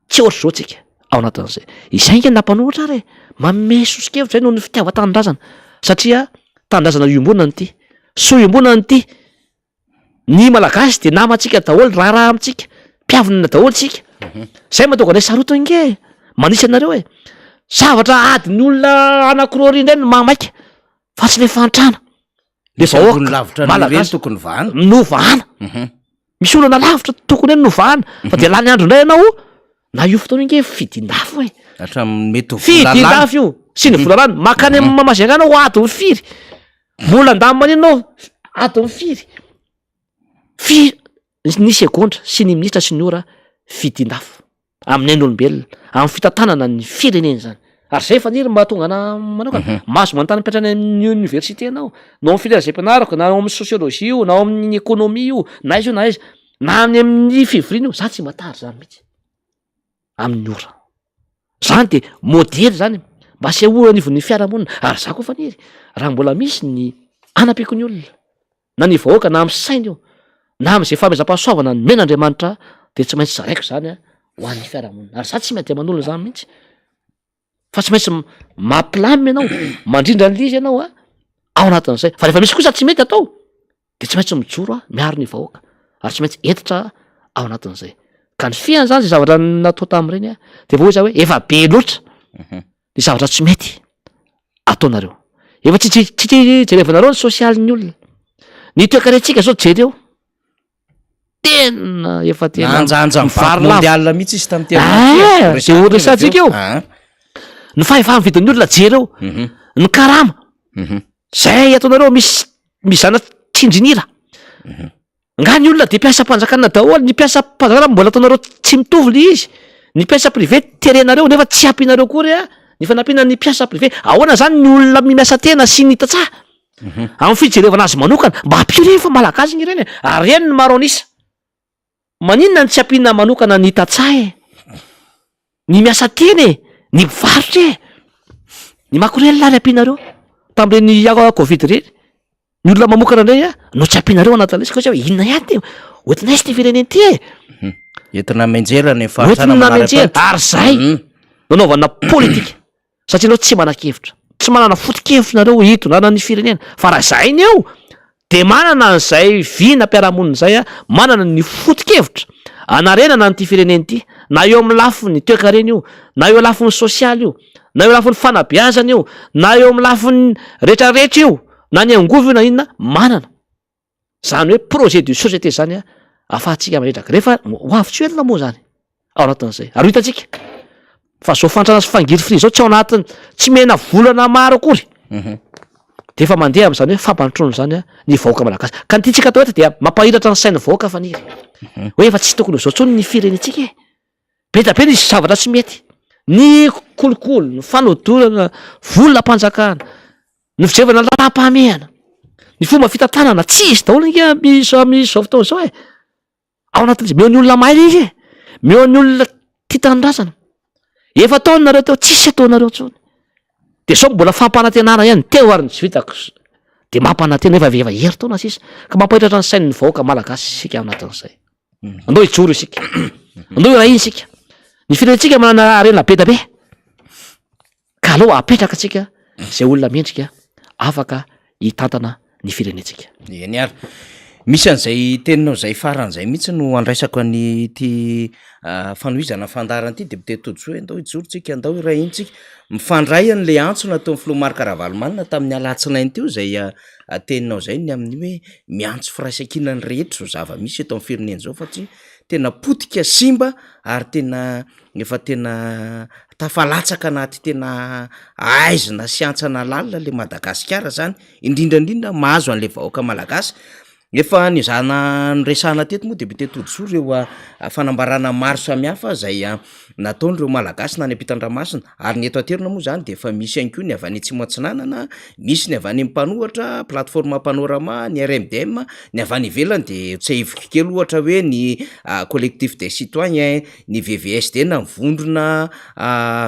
Tsy ohatr'izao tsika ao anatin'izay. Izay ange ny nampanohitra ary e! Manome soso-kevitra izay noho ny fitiavan-tanindrazana satria tanindrazana iombonana ity, soa iombonana ity. Ny Malagasy dia namantsika daholo, raharaha amintsika, mpihavina daholo tsika. Izay mahatonga anay sarotiny ange e! Manitsy anareo e! Zavatra adin'ny olona anankiroa ary indray no mahamaika fa tsy le fahantrana. Le vahoaka malagasy tokony vahana. No vahana. Misy olana lavitra tokony hoe novahana fa de lany andro indray ianao na io fotoana io nge fidin-dafo e. Hatramin'ny mety ho vola lany. Fidin-dafo io sy ny vola lany. Makany amin'ny Mamazengana anao adiny firy? Mbola andany manino anao adiny firy? Firy ny segondra sy ny minitra sy ny ora fidin-dafo. Amin'ny ain'olombelona, amin'ny fitantanana ny firenena izany. Ary izay faniry mba hahatonga anà manokana. Mahazo manontany mipetraka any amin'ny oniversite ianao, na ao amin'ny filière izay ampianariko, na ao amin'ny sociologie io, na ao amin'ny économie io, na aiza io na aiza, na any amin'ny fivoriana io, za tsy matahatra izany mihitsy, amin'ny ora. Zany de modely zany mba asehoy anivon'ny fiarahamonina, ary za koa faniry, raha mbola misy ny anampiako ny olona, na ny vahoaka na amin'ny saina io na amin'izay fanomezam-pahasoavana nomen'Andriamanitra ahy dia tsy maintsy zaraiko izany a ho an'ny fiarahamonina ary za tsy miady aman'olona zany mihitsy fa tsy maintsy mampilamina ianao mandrindra an'le izy ianao a ao anatin'izay fa rehefa misy kosa tsy mety atao de tsy maintsy mijoro a miaro ny vahoaka ary tsy maintsy hentitra ao anatin'izay ka ny fihany zany zay zavatra natao tamin'ireny a de vao hoy za hoe efa be loatra ny zavatra tsy mety ataonareo. Efa tsy tsy tsy jerevanareo ny sosialin'ny olona. Ny toekarentsika zao jereo. Tena efa tena Nanjanja ny banque mondiale mihitsy izy tamin'ity Ah, zay ho resahantsika io. Ah. Ny fahefahan'ny vidin'ny olona jereo. Ny karama. Zay ataonareo misy mizana tsindrinira. Nga ny olona de mpiasam-panjakana daholo, ny mpiasam-panjakana mbola ataonareo tsy mitovy le izy, ny mpiasa privé terenareo nefa tsy ampianareo akory a ny fanampiana ny mpiasa privé, ahoana zany ny olona miasa tena sy ny tantsaha? Amin'ny fijerevana azy manokana, mba ampio reny fa malagasy nge reny e, ary reny no maro an'isa, maninona no tsy ampiana manokana ny tantsaha e? Ny miasa tena e, ny mpivarotra e, ny makorelina ary ampianareo tamin'ireny covid ireny. Ny olona mamokatra indray a no tsy ampianareo anatin'ilay izy ka hoe inona ihany ty hoentina aiza ty firenena ity e? Entina mianjera ny fahantrana Hoentina mianjera manara-penitra. ary zay no anaovana politika satria nareo tsy manan-kevitra, tsy manana foto-kevitra nareo hitondrana ny firenena fa raha zahay ny eo de manana an'izay vinam-piarahamonina izay a, manana ny foto-kevitra hanarenana an'ity firenena ity na eo amin'ny lafiny toekarena io na eo lafiny sosialy io na eo lafiny fanabeazana io na eo amin'ny lafiny retraretra io na ny angovo io na inona manana zany hoe projet de société zany a afahantsika mametraka rehefa ho avy tsy ho ela moa zany ao anatin'izay ary ho hitantsika fa zao fahantrana sy fangirifiriana zao tsy ao anatiny tsy mena volana maro akory mhm. de efa mandeha am'zany hoe fampandrosoana zany a ny vahoaka malagasy ka ny tiantsika atao eto dia mampahiratra ny sain'ny vahoaka faniry mhm. hoe efa tsy tokony ho zao tsony ny firenentsika e Be dia be ny zavatra tsy mety, ny kolikoly, ny fanodorana volam-panjakana, ny fijerevana ny laharam-pahamehana, ny fomba fitantanana, tsy izy daholo ange amin'izao amin'izao fotoana izao e! Ao anatin'izay, meo ny olona mahay ilay izy e! Meo ny olona tia tanindrazana. Efa tao nareo teo, tsisy ataonareo intsony. De sao mbola fampanantenana ihany, teo ary ny tsy vitako, de mampanantena nefa efa herintaona sisa, ka mampahitratra ny sain'ny vahoaka malagasy isika ao anatin'izay. Andao hijoro isika. Andao hiray hina isika. Ny firenentsika manana harena be da be. Ka aleo apetraka antsika izay olona mendrika afaka hitantana ny firenentsika. Eny ary. Misy an'izay teninao izay farany izay mihitsy no andraisako an'ity fanohizana fandaharana ity député Todisoa hoe andao hijoro tsika, andao hiray hina tsika. Mifandray an'ilay antso nataon'ny filoha Marc Ravalomanana tamin'ny alatsinainy teo izay teninao izay ny amin'ny hoe miantso firaisankina ny rehetra izao zava-misy eto amin'ny firenena izao fa tsy tena potika, simba ary tena efa tena tafalatsaka anaty tena aizina sy hantsana lalina le Madagasikara zany, indrindra indrindra mahazo an'le vahoaka malagasy. Efa niezahana noresahana teto moa député Todisoa ireo fanambarana maro samihafa izay nataon'ireo Malagasy na any ampitan-dranomasina ary ny eto an-toerana moa zany de efa misy ihany koa ny avy any Atsimo Atsinanana, misy ny avy any amin'ny mpanohatra, plateforme panorama, ny RMDM, ny avy any ivelany de tsiahiviko kely ohatra hoe ny collectif des citoyens, ny VVSD na ny vondrona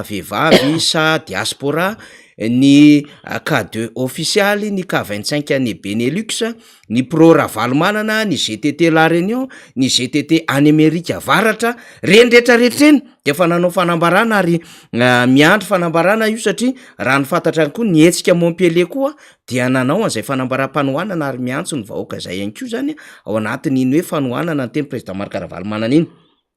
vehivavy sa diaspora, ny K deux ofisialy, ny K 25 any Benelux, ny Pro Ravalomanana, ny gtt La Réunion, ny gtt any Amerika Avaratra, reny rehetra rehetra reny de efa nanao fanambarana ary miandry fanambarana io satria raha ny fantatra ihany koa ny hetsika Montpellier koa dia nanao an'izay fanambaram-panohanana ary miantso ny vahoaka izay ihany koa zany ao anatin'iny hoe fanohanana ny teny président Marc Ravalomanana iny.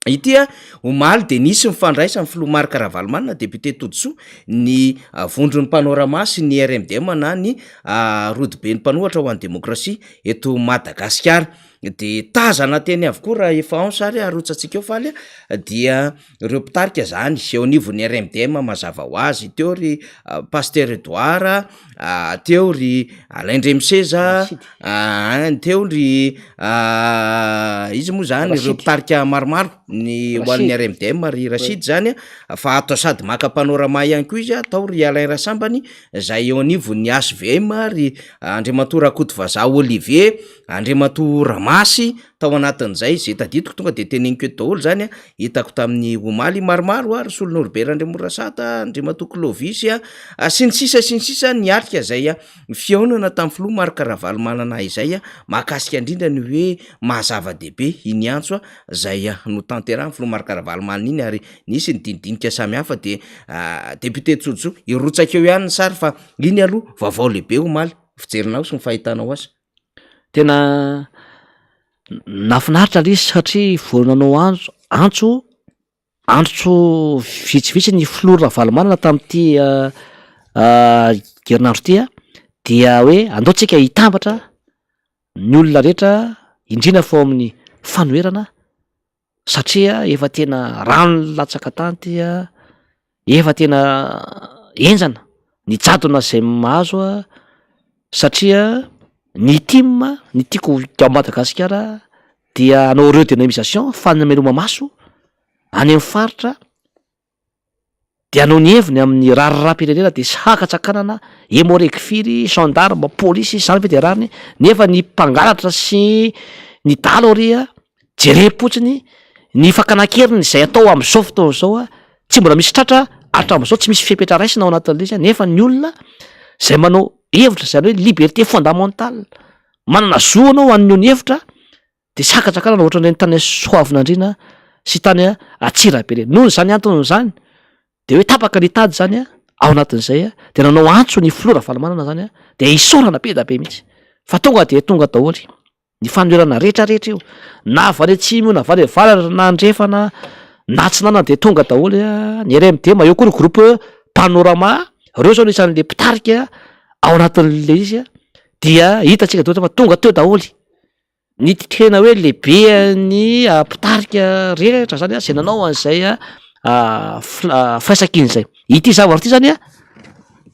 Ity a, omaly dia nisy ny fandraisan'ny filoha Marc Ravalomanana, député Todisoa, ny vondron'ny Panorama sy ny RMDM na ny rodoben'ny mpanohatra ho an'ny demokrasia eto Madagasikara. Dia tazana teny avokoa raha efa ao ny sary arotsatsika eo faly a, dia ireo mpitarika zany eo anivon'ny RMDM mazava ho azy, teo ry Pasteur Edouard, teo ry Alain Ndremiseza, Aa teo ry iza moa zany ireo mpitarika maromaro ny ho an'ny RMDM ry Rachid zany a, fa ato sady maka panorama ihany koa izy a, tao ry Alain Rasambany zay eo anivon'ny HVM ry Andriamatoa Rakotovazaha Olivier, Andriamatoa Ramasy tao anatin'izay, zay tadidiko tonga de teneniko eto daholo zany a, hitako tamin'ny omaly maromaro a, ry Solo Norbert Randriamorasata, Andriamatoa Clovis a, sy ny sisa sy ny sisa niatrika zay Ny fihaonana tamin'ny filoha Marc Ravalomanana izay mahakasika indrindra ny hoe maha zava-dehibe iny antso izay notanterahin'ny filoha Marc Ravalomanana iny ary nisy ny dinidinika samihafa dia député Tsojo hirotsaka eo ihany ny sary fa iny aloha vaovao lehibe omaly fijerinao sy ny fahitanao azy. Tena nahafinaritra ilay izy satria vao nanao antso antso Andro vitsivitsy ny filoha Ravalomanana tamin'ity herinandro ity dia hoe andao tsika hitambatra ny olona rehetra indrindra fa ao amin'ny fanoherana satria efa tena rano latsaka tany ity an, efa tena henjana ny jadona izay mahazo an satria ny tim ny tiako ao Madagasikara dia hanao redynamisation fanameloma-maso any amin'ny faritra dia hanao ny heviny amin'ny raharaham-pirenena dia sakatsakanana, emmo-reg firy, gendarme, polisy, izany ve dia rariny? Nefa ny mpangalatra sy ny dahalo ary jerem-potsiny ny fakana an-keriny izay atao amin'izao fotoana izao tsy mbola misy tratra hatramin'izao, tsy misy fepetra raisina ao anatin'ilay izy nefa ny olona izay manao hevitra izany hoe liberté fondamentale, manana zo anao haneho ny hevitra de sakatsakanana ohatran'ireny tany Soavinandriana sy tany Antsirabe ireny. Noho izany antony izany de hoe tapaka ny tady zany ao anatin'izay de nanao antso ny filoha Ravalomanana zany de isaorana be da be mihitsy fa tonga de tonga daholo ny fanoherana rehetrarehetra io na avy any atsimo io na avy any avaratra na andrefana na atsinanana de tonga daholo ny RMDM, eo koa ny groupe Panorama, reo zao anisan'le mpitarika ao anatin'le izy dia hitantsika daholo fa tonga teo daholo. Ny tena hoe lehiben'ny mpitarika rehetra zany zay nanao an'izay firaisankina izay. Ity zavatra ity zany an,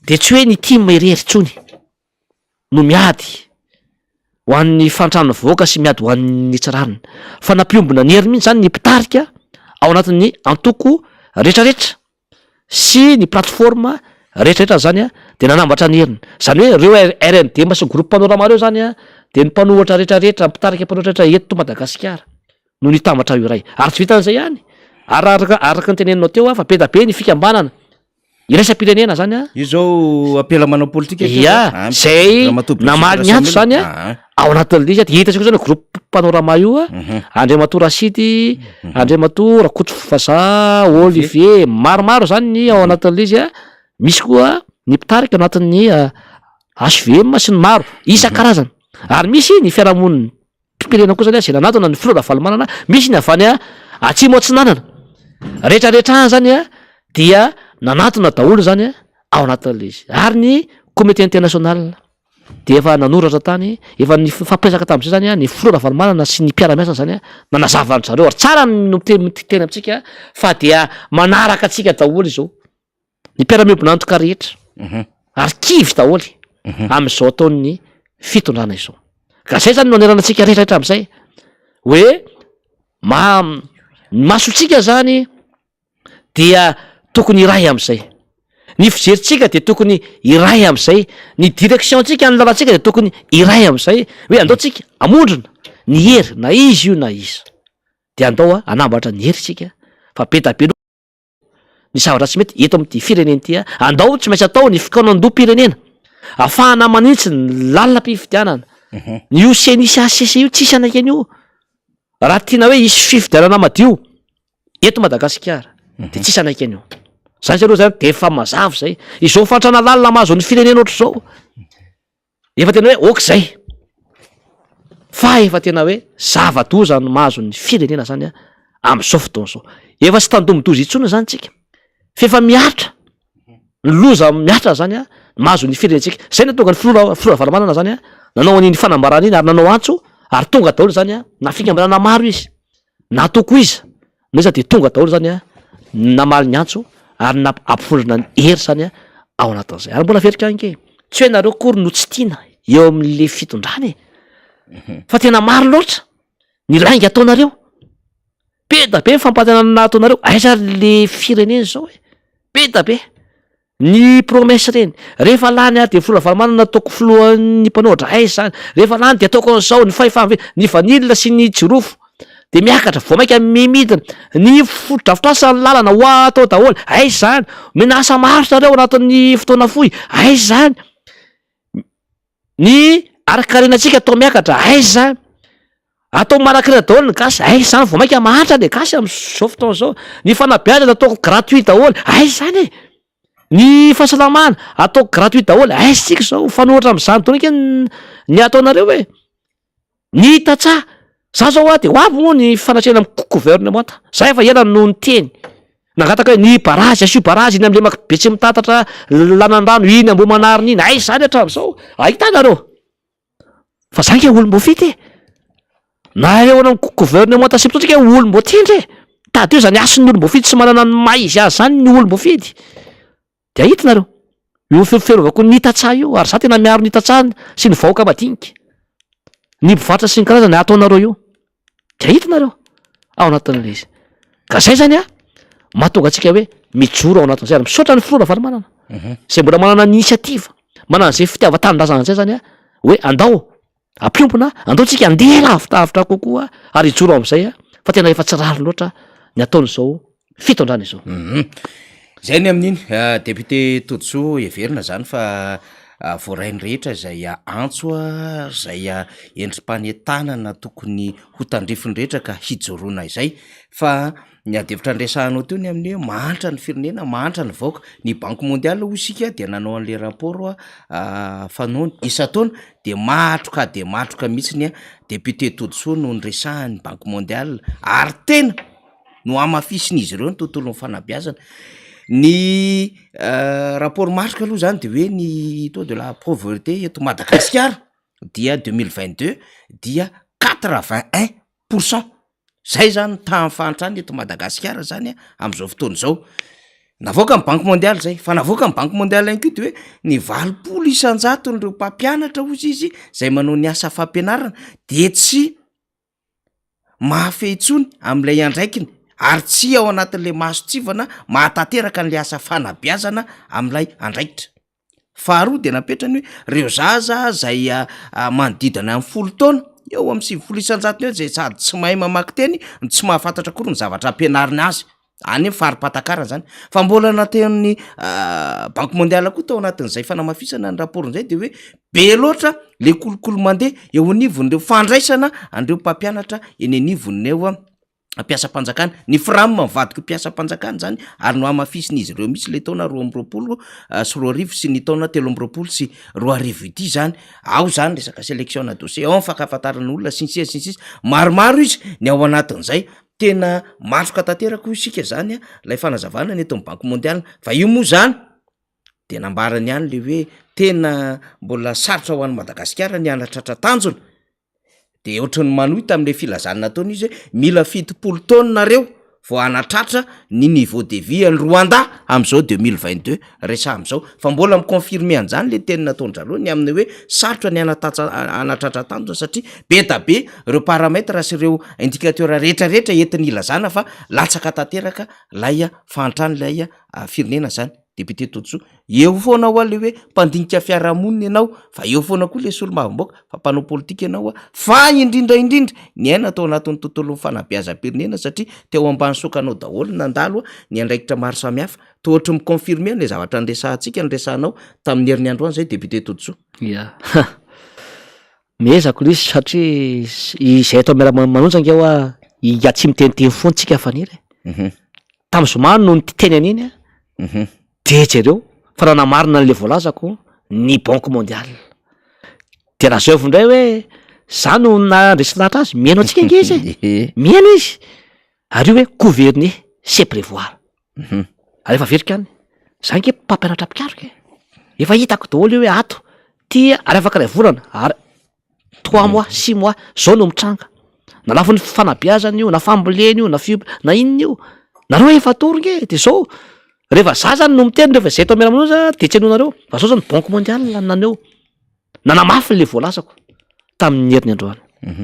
de tsy hoe ny tim irery intsony no miady ho an'ny fahantran'ny vahoaka sy miady ho an'ny tsy rariny, fa nampiombona ny hery mihitsy zany ny mpitarika ao anatin'ny antoko retraretra. sy ny plateforme rehetra rehetra zany a de nanambatra ny heriny, zany hoe reo RMDM sy groupe panorama reo zany a de ny mpanohitra rehetra rehetra mpitarika mpanohitra rehetra eto Madagasikara no nitambatra ho iray, ary tsy vitan'izay ihany ary araka araka ny teneninao teo a fa be da be ny fikambanana iraisam-pirenena zany a Io zao apela manao politika teo Ia, a, zay Ramatoa Brigitte namaly ny antso zany a, Rasamela. ao anatin'le izy a, de hitantsika koa zany groupe panorama io a, Andriamatoa Rasidy, Andriamatoa Rakotovazaha Olivier, maromaro zany ny ao anatin'le izy a, misy koa ny mpitarika ao anatin'ny HVM sy ny maro isan-karazany, ary misy ny fiarahamonim-pirenena koa zany a zay nanatona ny filoha Ravalomanana, misy ny avy any atsimo atsinanana, rehetrarehetra any zany a dia nanatona daholo zany ao anatin'le izy, ary ny comité international. dia efa nanoratra tany, efa nifampiresaka tamin'izay zany ny filoha Ravalomanana sy ny mpiara-miasa zany nanazava an-dry zareo ary tsara ny miteny amintsika fa dia manaraka antsika daholo izao ny mpiara-miombon'antoka rehetra ary kivy daholo amin'izao ataon'ny fitondrana izao. Ka zay zany no anerana antsika rehetra rehetra amin'izay hoe ma- ny masontsika zany dia tokony hiray amin'izay, ny fijerintsika dia tokony hiray amin'izay, ny direction-tsika, ny lalantsika dia tokony hiray amin'izay hoe andao tsika hamondrona ny hery na iza io na iza, de andao hanambatra ny hery isika fa be da be ny zavatra tsy mety eto amin'ity firenena ity, andao tsy maintsy atao ny fikaonandoham-pirenena ahafahana manitsy ny lalam-pifidianana, ny io ceni sy HCC io tsisy anaiky an'io, raha tiana hoe hisy fifidianana madio eto Madagasikara de tsisy anaiky an'io, zany zay aloha zany de efa mazava zay, izao fahantrana lalina mahazo ny firenena ohatr'izao, efa tena hoe ok zay, fa efa tena hoe zava-doza no mahazo ny firenena zany an am'zao fotoana zao, efa tsy tandomin-doza intsony zany tsika f'efa mihatra ny loza mihatra zany an mahazo ny firenentsika, zay nahatonga ny filoha filoha Ravalomanana zany an nanao an'iny fanambarana iny ary nanao antso ary tonga daholo zany an na fikambanana maro izy na antoko iza na iza de tonga daholo zany an namaly ny antso ary namp- ampivondrona ny hery zany an ao anatin'izay, ary mbola averiko ihany ke, tsy hoe nareo akory no tsy tiana eo am'le fitondrana e, fa tena maro loatra ny lainga ataonareo, be da be ny fampantenana ataonareo, aiza ary le firenena zao e, be da be. Ny promesse reny, rehefa lany aho de filoha Ravalomanana ataoko filohan'ny mpanohitra, aiza zany, rehefa lany de ataoko an'izao, ny fahefana, ny vanille sy ny jirofo de miakatra, vao maika midina, ny fotodrafitrasa ny lalana ho atao daholo, aiza zany, omena asa maharitra nareo anatin'ny fotoana fohy, aiza zany, ny harin-karenantsika atao miakatra, aiza zany. Atao manan-karena daholo ny gasy, aiza zany vao maika mahantra le gasy am'zao fotoana zao, ny fanabeazana atao gratuit daholo, aiza zany e? Ny fahasalamana atao gratuit daholo, aiza tsika zao? Mifanohitra am'zany daholo ange ny ataonareo e! Ny tantsaha, za zao a de ho avy moa ny fanatrehana ny gouvernemanta, za efa ela no niteny, nangataka hoe ny barazy, asio barazy iny am'lemak'i Betsimitatatra lanan-drano iny Ambohimanarina iny, aiza zany hatramin'izao? Ahitanareo? Fa za nge olom-boafidy e! Na eo an'ny gouvernemanta sy mpitondra nge olom-boatendry e! Tadidio zany hasin'ny olom-boafidy tsy manana ny maha izy azy zany ny olom-boafidy. De ahita nareo. Io fiarovako ny tantsaha io ary za tena miaro ny tantsaha sy ny vahoaka madinika. Ny mpivarotra sy ny karazany ataonareo io. De ahita nareo ao anatin'ilay izy. Ka zay zany a mahatonga antsika hoe mijoro ao anatin'izay ary misaotra ny filoha Ravalomanana zay mbola manana ny initiative, manana zay fitiavan-tanindrazana zay zany a hoe andao ampiombona, andao tsika andeha lavidavitra kokoa ary hijoro am'zay a fa tena efa tsy rariny loatra ny ataon'izao fitondrana izao. Zay ny amin'iny député Todisoa heverina zany fa voarain'ny rehetra izay antso izay endri-panentanana tokony ho tandrifin'ny rehetra ka hijoroana izay fa ny ady hevitra niresahanao teo ny amin'ny hoe mahantra ny firenena, mahantra ny vahoaka, ny banque mondiale hoy isika dia nanao an'le rapport fanaony isan-taona de matroka de matroka mihitsy ny député Todisoa no niresahan'ny banque mondiale ary tena nohamafisin'izy ireo ny tontolon'ny fanabeazana. Ny rapport matroka aloha zany de hoe ny taux de la pauvreté eto Madagasikara dia deux mille vingt deux dia quatre vingt un pour cent, zay zany ny tahan'ny fahantrana eto Madagasikara zany a am'zao fotoana izao. Navoakan'ny banque mondiale zay, fa navoakan'ny banque mondiale ihany koa de hoe ny 80 isan-jaton'ireo mpampianatra hozy izy zay manao ny asa fampianarana de tsy mahafehy intsony amin'ilay andraikiny ary tsy ao anatin'ilay mason-tsivana mahatanteraka an'ilay asa fanabeazana amin'ilay andraikitra. Faharoa de napetrany hoe reo zaza zay manodidina ny 10 taona, eo amin'ny 90% eo zay sady tsy mahay mamaky teny no tsy mahafantatra akory ny zavatra ampianarina azy. Any amin'ny fari-pahatakarana zany, fa mbola nataon'ny banque mondiale koa tao anatin'izay fanamafisana ny rapport zay de hoe be loatra le kolikoly mandeha eo anivon'ireo fandraisana an'ireo mpampianatra eny anivon'ireo mpiasam-panjakana, ny FRAM mivadika ho mpiasam-panjakana zany ary nohamafisin'izy ireo mihitsy le taona 2022 sy ny taona 2023 ity zany, ao zany resaka sélection na dossier, ao ny fankafataran'ny olona sy ny sisa sy ny sisa, maromaro izy ny ao anatin'izay. Tena matroka tanteraka hoy isika zany a, lay fanazavana ny eto amin'ny banque mondiale, fa io moa zany. De nambarany ihany le hoe tena mbola sarotra ho an'i Madagasikara ny hanatratra tanjona, de ohatran'ny manohy tamin'le filazana nataony izy hoe mila 70 taona nareo vao hanatratra ny niveau de vie an'i Rwanda am'zao 2022 resaha am'zao, fa mbola mi-confirmer an'zany le teny nataon-dRaloha ny amin'ny hoe sarotra ny hanatatsa- hanatratra tanjona satria be da be reo paramètres sy ireo indicateurs rehetrarehetra entiny ilazana fa latsaka tanteraka lay fahantran'ilay firenena zany. Député Todisoa, eo foana hoa le hoe mpandinika fiarahamonina ianao fa eo foana koa le solombavambahoaka fa mpanao politika ianao a, fa indrindra indrindra niaina tao anatin'ny tontolon'ny fanabeazam-pirenena satria teo ambany sokanao daholo nandalo ny andraikitra maro samihafa, toa ohatry ny mi-confirmer an'le zavatra niresahantsika niresahanao tamin'ny herin'ny androany zay Député Todisoa. Ya, miezaka aloha izy satria izay atao miara-manonja ange hoa i tsy miteniteny foana tsika Faniry e. Tamin'ny zoma no niteny an'iny a, de jereo fa nanamarina an'le voalazako ny banque mondiale, de lazaivo indray hoe za no nandresy lahatra azy, mihaino antsika ange izy e, mihaino izy, ary io hoe gouverner c'est prévoir, ary efa averiko ihany, za ange mpampianatra mpikaroka e, efa hitako daholo io hoe ato, ty ary afaka iray volana ary trois mois, six mois, zao no mitranga, na lafiny fanabeazana io, na fambolena io, na fio- na inona io, nareo efa atoro nge de zao, rehefa za zany no miteny rehefa zay eto Miaramanoza de tsy henoinareo, fa zao zany banque mondiale naneho, nanamafy le voalazako tamin'ny heriny androany,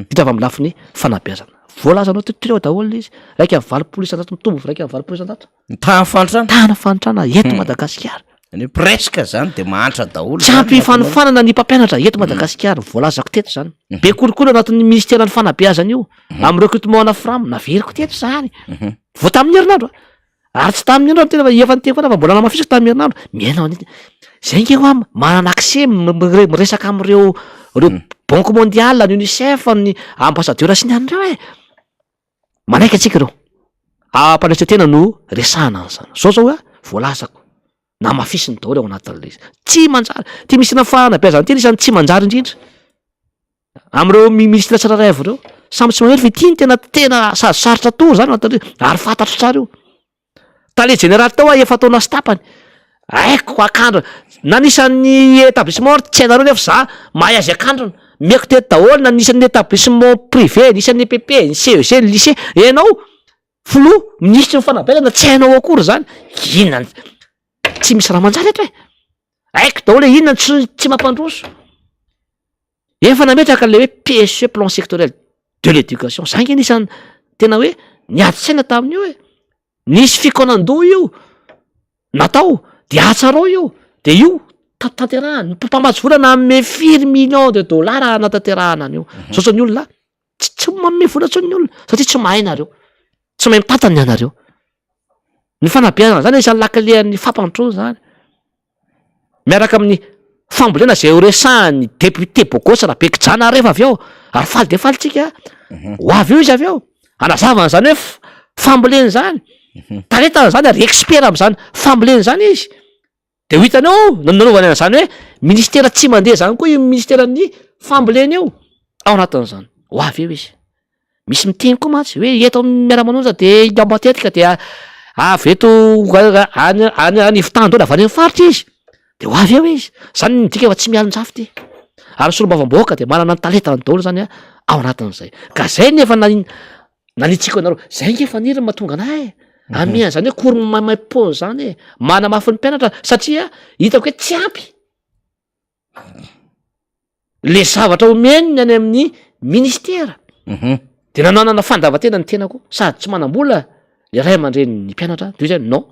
hita avy amin'ny lafiny fanabeazana, voalazanao teto daholo le izy, 81% mitombo 81%. Ny tahan'ny fahantrana? Tahana fahantrana eto Madagasikara. Zany hoe presque zany de mahantra daholo. Tsy ampy fanofanana ny mpampianatra eto Madagasikara, voalazako teto zany. Be kolikoly anatin'ny ministeran'ny fanabeazana io, amin'ny recrutement ana fram, naveriko teto zany. Vao tamin'ny herinandro a. Ary tsy tamin'ny herinandro tena fa efa niteny foana fa mbola namafisiko tamin'ny herinandro. Miaina ao anaty, zay nge hoa manana accès miresaka amin'ireo ireo banque mondiale, ny UNICEF, ny ambassadeur sy ny an'ireo e. Manaiky antsika ireo. Am-panetren-tena no resahana an'izany. Zao zao a, voalazako, namafisiny daholo ao anatin'ilay izy. Tsy manjary, ity minisitry ny fanabeazana ity anisan'ny tsy manjary indrindra amin'ireo minisitra tsirairay avy ireo. Samy tsy mamery fa ity no tena tena sady sarotra atoro zany ao anatin'ilay izy, ary fantatro tsara io. Tale jeneraly tao aho efa-taona sy tapany, haiko akandrina, na ny isan'ny établissement ary tsy hainareo nefa za mahay azy akandrina, omeko teto daholo na ny isan'ny établissement privé, ny isan'ny EPP, ny CEG, ny lycée, ianao filoha minisitry ny fanabeazana tsy hainao akory zany, inona ny, tsy misy raha manjary eto e, haiko daholo hoe inona ny tsy tsy mampandroso. Efa nametraka le hoe PSE plan sectoriel de l'éducation, za nge anisan'ny tena hoe niady saina tamin'io e, nisy fikaonan-doha io natao de atsarao io de io tanterahana, ny mpamatsy vola nanome firy millions de dollars hanatanterahana an'io, zao zao ny olona tsy tsy manome vola intsony ny olona satria tsy mahay nareo, tsy mahay mitantana ny anareo, ny fanabeazana zany anisan'ny lakilen'ny fampandrosoana zany. Miaraka amin'ny fambolena izay ho resahan'ny député bogosy Rabekijana rehefa avy eo, ary faly dia faly tsika, ho avy eo izy avy eo, hanazava an'izany hoe fambolena izany, talentany izany ary expert amin'izany fambolena izany izy, de ho hitany eo no nanaovany an'izany hoe ministera tsy mandeha izany koa io ministeran'ny fambolena io ao anatin'izany, ho avy eo izy. Misy miteny koa mantsy hoe eto amin'ny Miara-manonja de ao matetika dia avy eto any any any Ifotany daholo, avy any amin'ny faritra izy, de ho avy eo izy, zany midika fa tsy mialon-jafy ty, ary ny solombavambahoaka de manana ny talentany daholo zany an ao anatin'izay, ka zay no efa nani- nanitsiko anareo, zay nge Faniry no mahatonga anah e, amihan' zany hoe cours maimaimpoana zany e, manamafy ny mpianatra satria hitako hoe tsy ampy. Le zavatra omeny ny any amin'ny ministera de nananana fandavan-tena ny tenako sady tsy manam-bola le ray aman-drenin'ny mpianatra de hoy zay non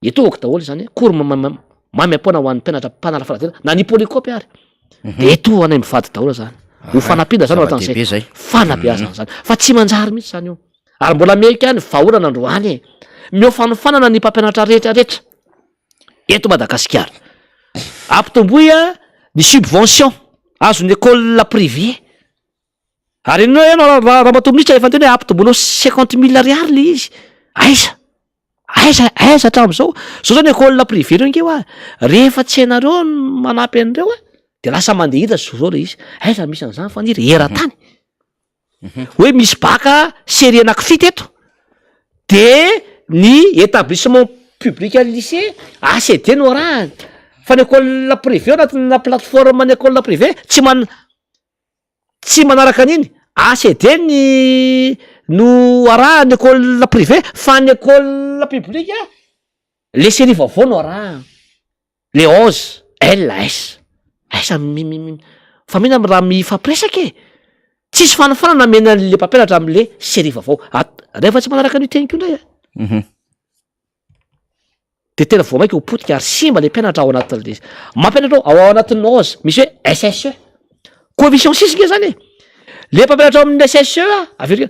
etohako daholo zany hoe cours maimaimpoana ho an'ny mpianatra mpanala fanadinana na ny polycope ary de etohanay mivady daholo zany ho fanampiana zany ao anatin'izay Zava-dehibe zay. fanabeazana zany fa tsy manjary mihitsy zany io ary mbola mety ihany vahaolana androany e meo fanofanana ny mpampianatra rehetra rehetra eto Madagasikara. Ampitomboy ny subvention azon'ny école privée. Ary ianao ianao ramatoa minisitra efa niteny hoe ampitomboinao 50 mille ariary le izy. Aiza? Aiza aiza hatramin'izao? Zao zao ny école privée reo nge hoa, rehefa tsy hainareo ny manampy an'ireo a, de lasa mandeha hita zao le izy. Aiza misy an'izany Faniry? Eran-tany. Hoe misy bac série anankifito eto, de ny établissement public lycée ACD no arahany. Fa ny école privée ao anatina plateforme ny école privée tsy man tsy manaraka an'iny ACD ny no arahan'ny école privée fa ny école publique le série vaovao no arahana le 11 L S aiza mi mi fa mihina raha mifampiresaka e tsisy fanofanana omena an'le mpampianatra am'le série vaovao at rehefa tsy manaraka an'io teny ko ndray a de tena vao mainka ho potika ary simba le mpianatra ao anatin'le izy. Mampianatra ao ao anatin'ny 11 misy hoe SSE coefficient six nge zany e le mpampianatra ao amin'ny SSE a averika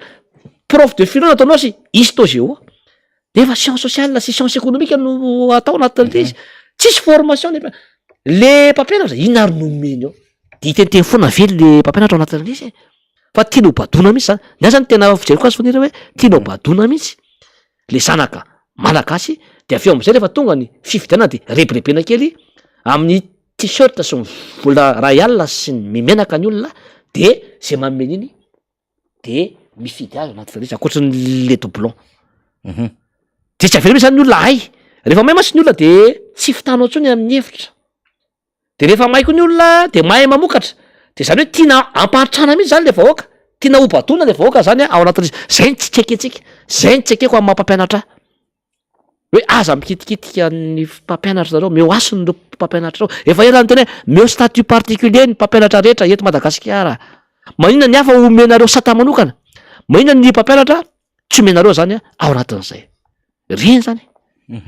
prof de philo nataonao sy histo géo nefa science sociale sy science économique no atao anatin'le izy, tsisy formation le le mpampianatra inona ary no omeny ao de hiteniteny foana ve le mpampianatra ao anatin'le izy e fa tiana ho badoana mihitsy zany ny ahy zany tena fijeriko azy Faniriha hoe tiana ho badoana mihitsy le zanaka malagasy de avy eo am'izay rehefa tonga ny fifidianana de rebirebena kely amin'ny t-shirt sy ny vola ray alina sy ny mimenaka ny olona de zay manome an'iny de mifidy azy anaty izy ankoatran'le doublon. De tsy avela mihitsy zany ny olona hay rehefa may mantsy ny olona de tsy fitanao intsony amin'ny hevitra de rehefa may koa ny olona de mahay mamokatra de zany hoe tiana ampahantrana mihitsy zany le vahoaka tiana ho badoana le vahoaka zany a ao anatin'izy zay ny tsy ekentsika zay ny tsy ekeko amy maha mpampianatra ahy hoe aza mikitikitika ny mpampianatra zareo meo hasiny reo mpampianatra reo efa ela ny teny hoe meo statut particulier ny mpampianatra rehetra eto Madagasikara maninona ny hafa omenareo sata manokana maninona ny mpampianatra tsy omenareo zany a ao anatin'izay reny zany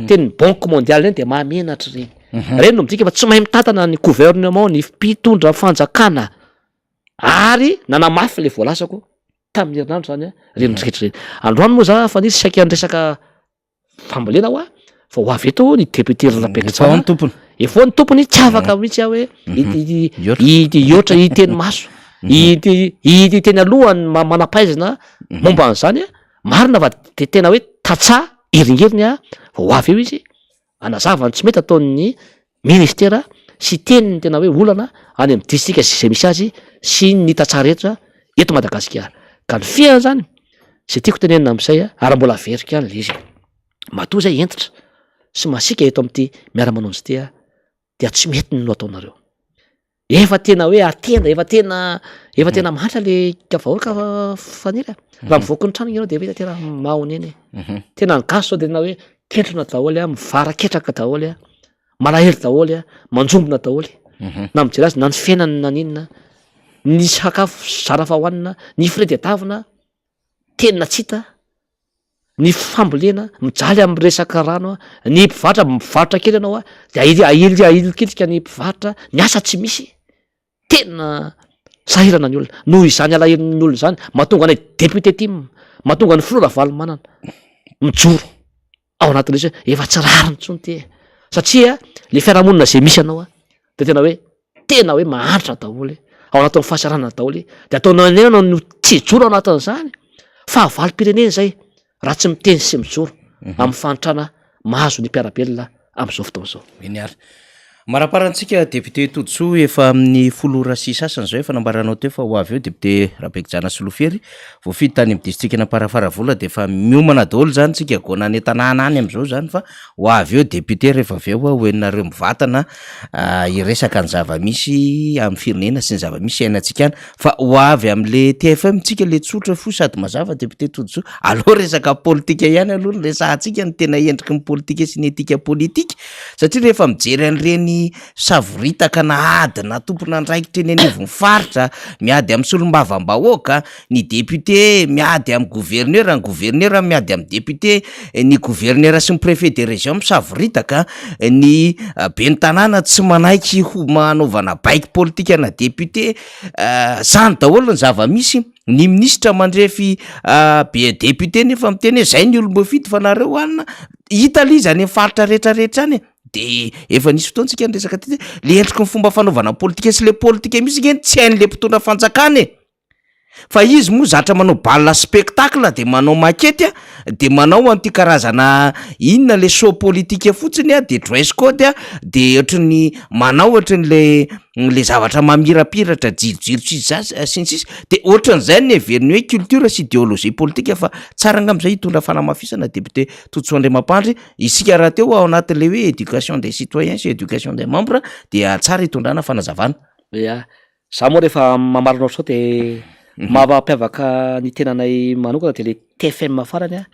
tenin'ny Banque mondiale reny de mahamenatra reny reny no midika fa tsy mahay mitantana ny gouvernement ny mpitondra fanjakana ary nanamafy le voalazako tamin'ny herinandro zany a reny rehetra reny androany moa za fa nisy saika nyresaka fambolena hoa fa ho avy eto ny député Efa ao ny tompony. Efa ao ny tompony tsy afaka mihitsy aho hoe hihoatra hiteny maso hiteny alohany manam-pahaizana momba an'izany a marina fa de tena hoe tantsaha heringeriny a fa ho avy eo izy anazava ny tsy mety ataon'ny ministera sy teniny tena hoe olana any amy distrika zay misy azy sy ny tantsaha rehetra eto Madagasikara ka ny fiaina zany zay tiako tenenina am'izay a ary mbola averiko ihany le izy matoa zay hentitra sy masiaka eto am'ty miara-manonjy ty a dia tsy mety no ataonareo efa tena hoe atenda efa tena mahantra le vahoaka Faniry a raha mivoaky ny trano ianao de efa tena mahonena e tena ny gasy zao de tena hoe kentrona daholo a mivaraketraka daholo a malahelo daholo a manjombona daholo na mijery azy na ny fiainany na ninona ny sakafo zara fa hohanina ny frais tadiavina tena tsy hita ny fambolena mijaly amy resaka rano a ny mpivarotra mivarotra kely ianao a de aily aily ailikitrika ny mpivarotra ny asa tsy misy tena sahirana ny olona noho izany alahelon'ny olona zany mahatonga anay député tim mahatonga ny filoha Ravalomanana mijoro ao anatin'izy hoe efa tsy rariny intsony ty e satria le fiarahamonina zay misy anao a de tena hoe mahantra daholo ao anatin'ny fahasahiranana daholo de ataonao anao no tsy hijoro ao anatin'izany fahavalom-pirenena zay raha tsy miteny sy mijoro amin'ny fahantrana mahazo ny mpiara-belona am'izao fotoana zao. Eny ary maraparantsika député Todisoa efa amin'ny 10 ora sy sasany zao efa nambaranao teo fa ho avy eo député Rabekyjana Solofery voafidy tany amin'ny distrika Amparafaravola de efa miomana daholo zany tsika gona any an-tanàna any am'izao zany fa ho avy eo député rehefa avy eo a hoeninareo mivantana hiresaka ny zava-misy amin'ny firenena sy ny zava-misy iainantsika any fa ho avy am'le TFM tsika le tsotra fo sady mazava. Député Todisoa, aloha resaka politika ihany aloha ny resahantsika ny tena endriky ny politika sy ny etika politika satria rehefa mijery an'ireny savoritaka na ady na tompona andraikitra eny anivon'ny faritra miady amin'ny solombavambahoaka, ny député miady amin'ny gouverneur, ny gouverneur miady amin'ny député, ny gouverneur sy ny préfet de région misavoritaka, ny ben'ny tanàna tsy manaiky ho manaovana baiko politika na député zany daholo ny zava-misy, ny minisitra mandrefy be député nefa miteny hoe zay ny olom-boafidy fa nareo anina hita le izy any amin'ny faritra rehetrarehetra any e de efa nisy fotoantsika nyresaka ty le endriky ny fomba fanaovana politika sy le politika misy ngeny tsy hain'le mpitondra fanjakana e. Fa izy moa zatra manao bal spectacle de manao makety a, de manao an'ity karazana inona le show politique fotsiny a, de dress code a, de ohatran'ny manao ohatran'le le zavatra mamirapiratra jirojiro sy zaz- sy ny sisa, de ohatran'izay no heveriny hoe culture sy idéologie politique. Fa tsara angamba zay hitondra fanamafisana député Todisoa Andriamampandry, isika rahateo ao anatin'le hoe éducation des citoyens sy éducation des membres dia tsara hitondrana fanazavana. Ya, za moa rehefa mamarana ohatr'izao de mampiavaka ny tenanay manokana de le TFM farany a,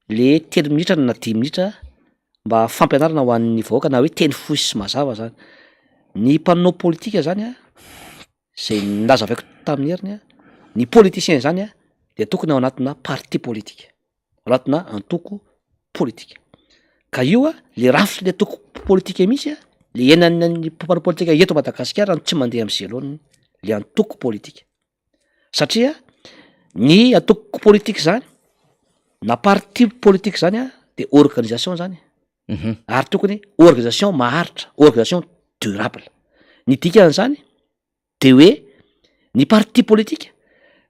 le 3 minitra na 5 minitra mba fampianarana ho an'ny vahoaka na hoe teny fohy sy mazava zany. Ny mpanao politika zany a, zay nazavaiko tamin'ny heriny a, ny politicien zany a de tokony ao anatina parti politika, ao anatina antoko politika. Ka io a le rafitry le antoko politika mihitsy a, le iainan'ny mpanao politika eto Madagasikara no tsy mandeha am'zay laoniny le antoko politika. Satria ny antoko politika zany na parti politika zany a de organisation zany ary tokony organisation maharitra, organisation durable. Ny dikan'zany de hoe ny parti politika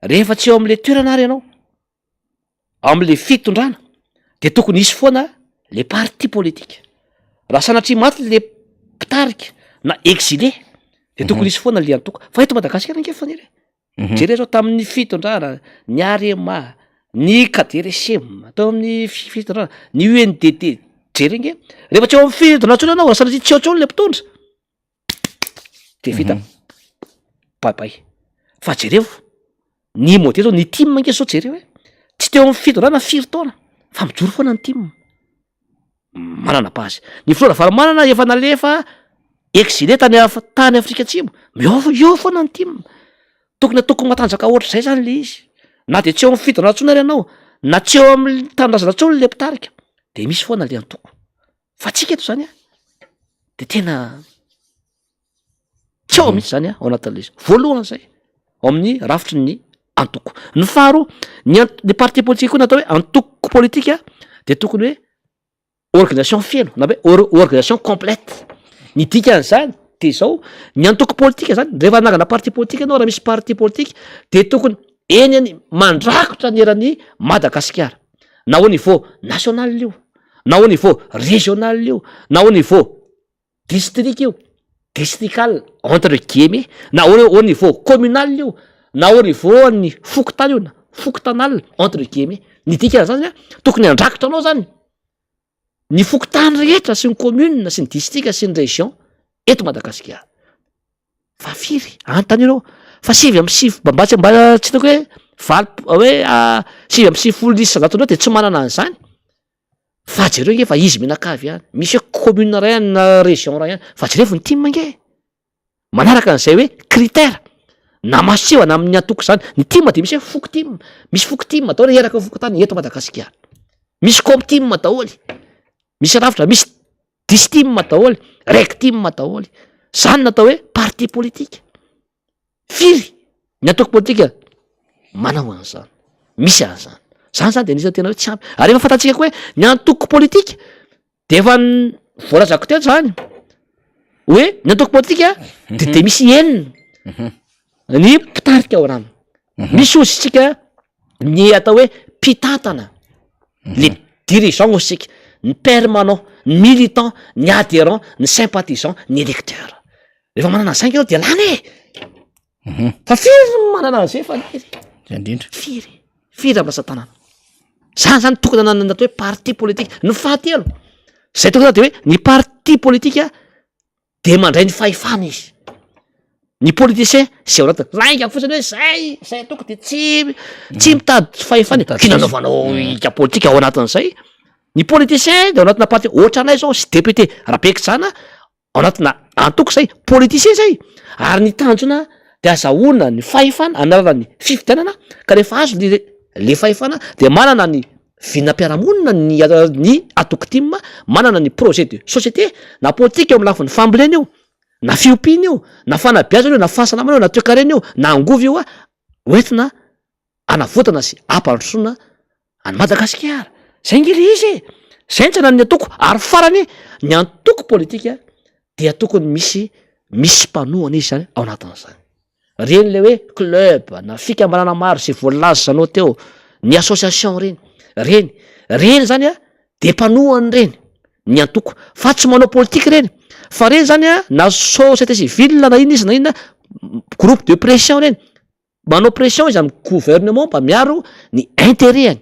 rehefa tsy eo am'le toerana ary ianao, am'le fitondrana, de tokony hisy foana le parti politika. Raha sanatria maty le mpitarika na exilé de tokony hisy foana le antoko. Fa eto Madagasikara ange Faniry e, jereo zao tamin'ny fitondrana ny AREMA, ny KDRSM teo amin'ny fitondrana, ny UNDD, jere nge rehefa tsy eo amin'ny fitondrana intsony ianao, raha sanatria tsy eo intsony le mpitondra de vita, bye bye. Fa jereo ny modely zao, ny TIM ange zao, jereo hoe tsy teo amin'ny fitondrana firy taona fa mijoro foana ny TIM, manana base. Ny filoha Ravalomanana efa nalefa exilé tany tany Afrika Atsimo, eo eo foana ny TIM. Tokony atoko matanjaka ohatr'izay zany le izy, na de tsy eo amin'ny fitondrana intsony ary ianao, na tsy eo amin'ny tanindrazana intsony le mpitarika, de misy foana le antoko. Fa tsika eto zany a de tena tsy ao mihitsy zany a ao anatin'le izy. Voalohany zay ao amin'ny rafitry ny antoko. Ny faharoa, ny ant- ny parti politique koa natao hoe antoko politika de tokony hoe organisation feno na hoe organisation complète. Ny dikan'izany de zao, ny antoko politika zany rehefa hanangana parti politika ianao, raha misy parti politika de tokony eny any mandrakotra ny eran'ny Madagasikara, na au niveau national io, na au niveau régional io, na au niveau district io, districal entre guillemets, na au niveau communal io, na au niveau ny fokontany io, na fokontanal entre guillemets. Ny dikan'izany a tokony handrakotra anao zany ny fokontany rehetra sy ny commune sy ny district sy ny région eto Madagasikara. Fa firy anontany anao fa sivy amby sivy mba tsy mba tsy hitako hoe valo hoe 99% ndreo de tsy manana an'izany. Fa jereo nge fa izy mianakavy ihany, misy hoe commune ray ihany na région ray ihany, fa jerevo ny TIM nge manaraka an'izay hoe critère na masivana amin'ny antoko zany. Ny TIM de misy hoe foko TIM, misy foko TIM daholo eraky ny fokontany eto Madagasikara, misy com TIM daholo, misy rafitra, misy distim daholo, reg TIM daholo. Zany natao hoe parti politique. Firy ny antoko politika manao an'izany, misy an'izany? Zany zany de anisan'ny tena hoe tsy ampy. Ary efa fantatsika koa hoe ny antoko politika de efa voalazako teo zany hoe ny antoko politika de misy enina ny mpitarika ao anaminy. Misy ozy tsika ny atao hoe mpitantana, le dirigeant ozy tsika, ny permanent, ny militant, ny adhérent, ny sympathisant, ny électeur. Rehefa manana an'izay ange anao de lany e. Fa firy no manana an'izay Faniry? Zay indrindra. Firy, firy amin'ny lasa tanàna. Zany zany tokony hananana atao hoe parti politique. Ny fahatelo zay tokony de hoe ny parti politika de mandray ny fahefana izy. Ny politicien zay ao anatiny lainga fotsiny hoe zay zay atoko de tsy mitady fahefana e. Ki nanaovanao ika politika ao anatin'izay. Ny politicien de ao anatina parti ohatranay zao sy député Rabekijana ao anatina antoko zay, politicien zay, ary ny tanjona de azahoana ny fahefana amin'ny alalan'ny fifidianana, ka rehefa azo le le fahefana de manana ny vinam-piarahamonina ny ny antoko TIM, manana ny projet de société na politika eo amin'ny lafiny fambolena io, na fiompiana io, na fanabeazana io, na fahasalamana io, na toekarena io, na angovo io a, hoentina hanavotana sy hampandrosoana an'i Madagasikara. Zay nge le izy e, zay ny tsy ananan'ny antoko. Ary farany, ny antoko politika dia tokony misy misy mpanohana izy zany ao anatin'izany. Reny le hoe club na fikambanana maro zay voalazanao teo, ny association reny, reny, reny zany a de mpanohana reny ny antoko fa tsy manao politika reny fa reny zany a na société civile na inona izy na inona groupe de pression reny, manao pression izy amy gouvernement mba miaro ny interet-ny.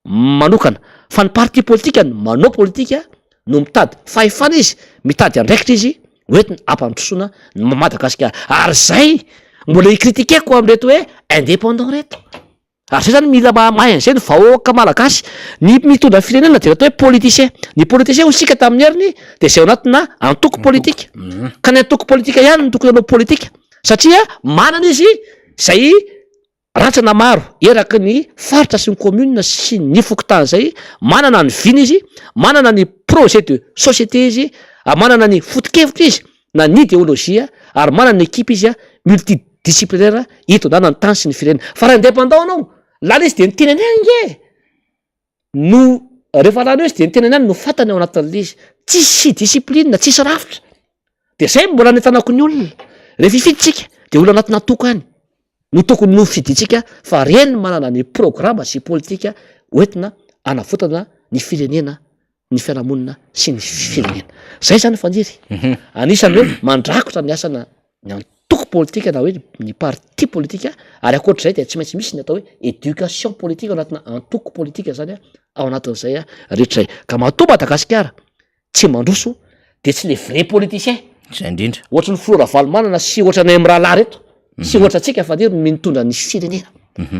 manokana fa ny parti politika no manao politika no mitady fahefana izy, mitady andraikitra izy hoentina hampandrosoana ny Madagasikara ary zay mbola hi-critiquer-ko am'reto hoe indépendant reto, ary zay zany mila mahay an'izay ny vahoaka malagasy, ny mitondra firenena de atao hoe politicien, ny politicien hoy isika tamin'ny heriny de zay ao anatina antoko politika, ka ny antoko politika ihany no tokony hanao politika satria manana izy zay Rantsana maro eraky ny faritra sy ny commune sy ny fokontany izay, manana ny vina izy, manana ny projet de société izy, ary manana ny foto-kevitra izy na ny idéologie ary manana ny equipe izy multidisciplinaire hitondrana ny tany sy ny firenena. Fa raha indépendant anao, lany izy de ny tenany ihany ange no rehefa lany eo izy de ny tenany ihany no fantany ao anatin'le izy, tsisy discipline, tsisy rafitra. De zay no mbola anentanako ny olona, rehefa hifidy tsika de olona anatina antoko any no tokony ho fidintsika fa reny no manana ny programa sy politika hoentina hanavotana ny firenena, ny fiarahamonina sy ny firenena. Zay zany Faniry, anisan'ny hoe mandrakotra ny asana ny antoko politika na hoe ny parti politika ary ankoatr'izay dia tsy maintsy misy ny atao hoe éducation politique ao anatina antoko politika zany ao anatin'izay rehetra izay. Ka matoa Madagasikara tsy mandroso de tsy le vrai politicien. Zay indrindra. Ohatry ny filoha Ravalomanana sy ohatra anay mirahalahy reto sy ohatra antsika fa nirony mitondra ny firenena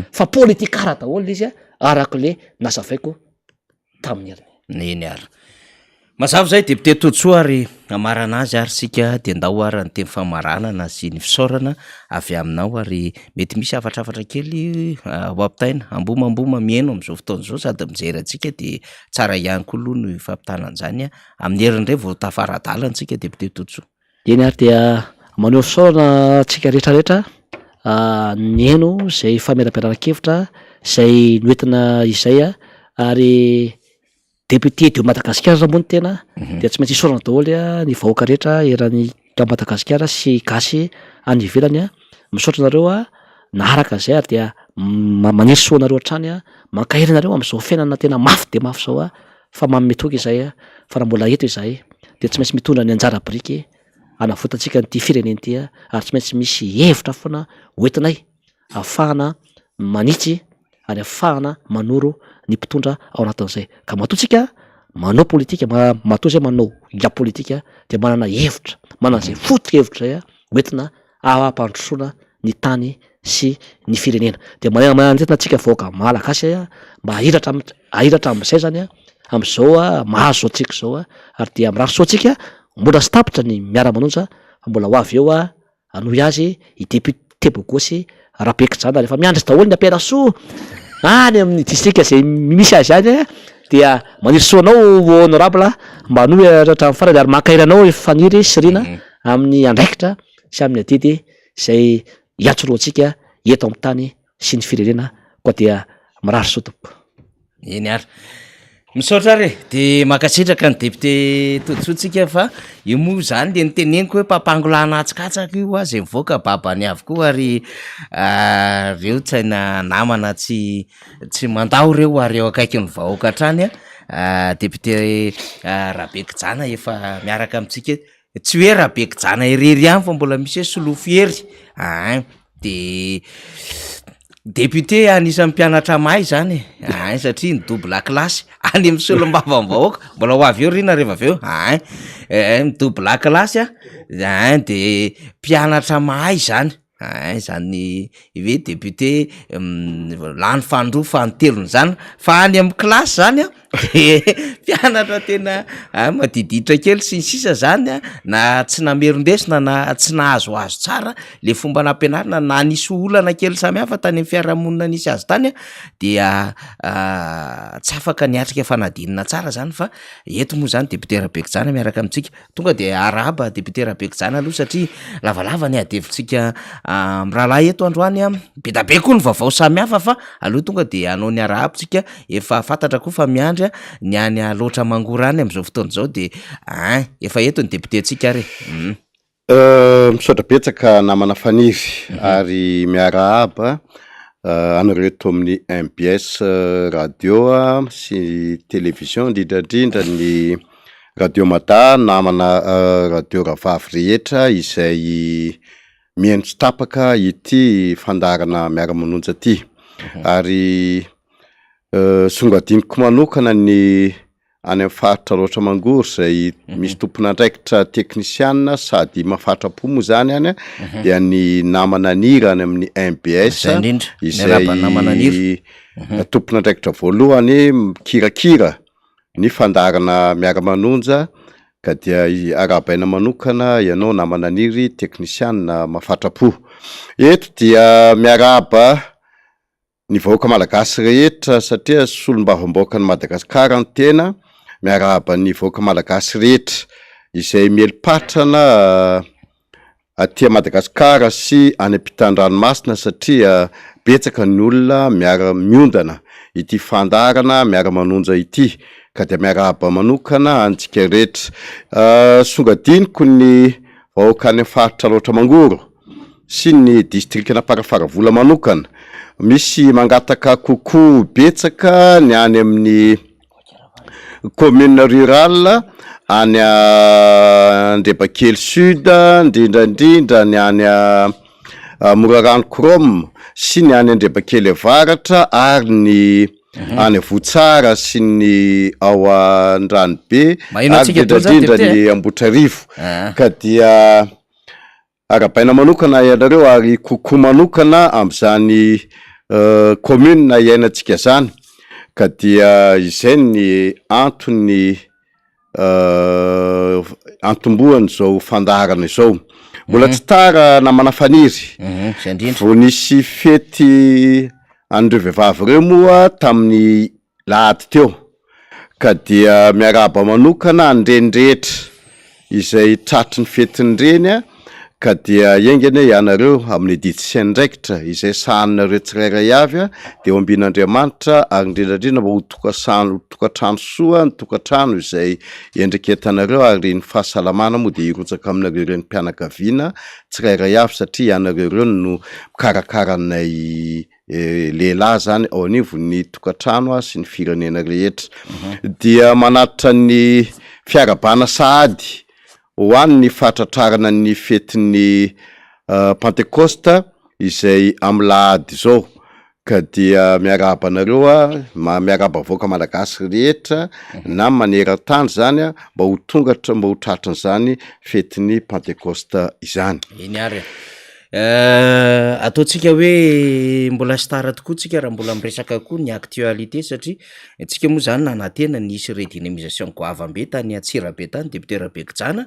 fa politikara daholo le izy a araka le nazavaiko tamin'ny heriny. Eny ary. Mazava izay député Todisoa ary hamarana azy ary isika de ndao ary ny teny famaranana sy ny fisaorana avy aminao ary mety misy hafatrafatra kely ho ampitaina ambomamboma mihaino amin'izao fotoana izao sady mijery antsika de Tsara ihany koa aloha ny fampitana an'izany amin'ny heriny indray vao tafara-dalana isika député Todisoa. Eny ary dia maneho fisaorana antsika rehetra rehetra nihaino izay famelabelaran-kevitra izay noentina izay ary député de Madagasikara moa ny tena dia tsy maintsy isaorana daholo ny vahoaka rehetra eran'i Madagasikara sy gasy any ivelany. Misaotra anareo naharaka an'izay ary dia maniry soa anareo hatrany aho, mankahery anareo amin'izao fiainana tena mafy dia mafy izao aho fa manome toky izahay fa raha mbola eto izahay dia tsy maintsy mitondra ny anjara biriky hanavotantsika an'ity firenena ity ary tsy maintsy misy hevitra foana hoentinay ahafahana manitsy ary ahafahana manoro ny mpitondra ao anatin'izay. Ka matoa tsika manao politika, matoa zay manao ya politika dia manana hevitra, manana izay foto-kevitra izay hoentina hampandrosoana ny tany sy ny firenena. Dia manentana antsika vahoaka malagasy mba hahiratra hahiratra amin'izay zany amin'izao mahazo antsika izao ary dia mirary soa antsika mbola tsy tapitra ny miara-manonja fa mbola ho avy eo hanohy azy i député bogosy Rabekijana rehefa miandry daholo ny ampianasoa any amin'ny distrika izay misy azy any dia maniry soa anao honorable mba hanohy hatramin'ny farany ary mankahery anao Faniry sy Rina amin'ny andraikitra sy amin'ny adidy izay iantsorohantsika eto amin'ny tany sy ny firenena koa dia mirary soa tompoko. Eny ary. Misaotra ary e. De mankasitraka ny député Todisoa tsika fa io moa zany le noteneniko hoe mpampangolana hatsikatsaka io hoa zay mivoaka babany avokoa ary reo tsaina namana tsy tsy mandao reo ary eo akaikin'ny vahoaka hatrany a. Député Rabekijana efa miaraka amintsika eto. Tsy hoe Rabekijana irery ihany fa mbola misy hoe Solofo Hery ein, de député anisan'ny mpianatra mahay zany e, ein satria ni-double classe any amin'ny solombavambahoaka, mbola ho avy eo ry nareo avy eo ein, ni-double classe an, ein de mpianatra mahay zany. Ein zany hoe député lany fahandroa fahantelony zany fa any amin'ny kilasy zany an de mpianatra tena a madiditra kely sy ny sisa zany an na tsy namerin-desona na tsy nahazoazo tsara le fomba nampianarina na nisy olana kely samihafa tany amin'ny fiarahamonina nisy azy tany an dia tsy afaka niatrika fanadinana tsara zany fa eto moa zany député Rabekojaona miaraka amintsika. Tonga dia arahaba député Rabekijana aloha satria lavalava ny ady hevitsika mirahalahy eto androany a, be da be koa ny vaovao samihafa fa aleo tonga dia hanao ny arahaba tsika, efa fantatra koa fa miandry ny any Alaotra Mangoro any amin'izao fotoana izao de ein efa eto ny député-ntsika ary e. Misaotra betsaka namana Faniry ary miarahaba anareo eto amin'ny mbs radio sy télévision indrindra indrindra ny radio Mada namana radio rahavavy rehetra izay mihaino tsy tapaka ity fandaharana miara-manonja ity ary songadiniko manokana ny any amin'ny faritra Alaotra Mangoro izay misy tompon'andraikitra teknisiana sady mahafatra-po moa izany any dia ny namana Nira any amin'ny MBS Izay indrindra. Miarahaba ny namana Nira. izay tompon'andraikitra voalohany mikirakira ny fandaharana miara-manonja ka dia arahabaina manokana ianao namana Niry teknisiana mahafatra-po. Eto dia miarahaba ny vahoaka malagasy rehetra satria solombavambahoakan'i Madagasikara ny tena, miarahaba ny vahoaka malagasy rehetra izay mieli-patrana aty Madagasikara sy any ampitan-dranomasina satria betsaka ny olona miara-miondana ity fandaharana miara-manonja ity ka dia miarahaba manokana antsika rehetra. Songadiniko ny vahoaka any amin'ny faritra Alaotra Mangoro. sy ny distrikan'Amparafaravola manokana. Misy mangataka kokoa betsaka ny any amin'ny commune rurale any Andrebakely sud, indrindra indrindra ny any Morarano Chrome sy ny any Andrebakely avaratra ary ny any Vohitsara sy ny ao Andranobe ary indrindra indrindra ny Ambohitrarivo ka dia Arahabaina manokana ianareo ary coucou manokana amin'izany commune iainantsika izany ka dia izay ny antony antombohan'izao fandaharana izao. Mbola tsy tara namana Faniry, vao nisy fety an'ireo vehivavy ireo moa tamin'ny lahady teo ka dia miarahaba manokana an'ireny rehetra izay tratry ny fetin'ireny ka dia enga anie ianareo amin'ny adidy sy andraikitra izay sahaninareo tsirairay avy dia ho ambin'Andriamanitra ary indrindra indrindra mba ho tokasan- tokantrano soa ny tokantrano izay iandraiketanareo ary ny fahasalamana moa dia hirotsaka aminareo renim-pianakaviana tsirairay avy satria ianareo ireo no mikarakara anay lehilahy zany ao anivon'ny tokantrano sy ny firenena rehetra dia manatitra ny fiarahabana sahady ho an'ny fahatratrarana ny fetin'ny pantekosta izay amin'ny lahady izao ka dia miarahaba anareo aho ma- miarahaba vahoaka malagasy rehetra na maneran-tany zany a mba ho tonga mba ho tratrin'izany fetin'ny pantekosta izany. Eny ary e. Ataontsika hoe mbola star tokoa tsika raha mbola miresaka koa ny actualité satria antsika moa zany nanantena ny hisy redynamisation goavam-be tany Antsirabe tany député Rabekijana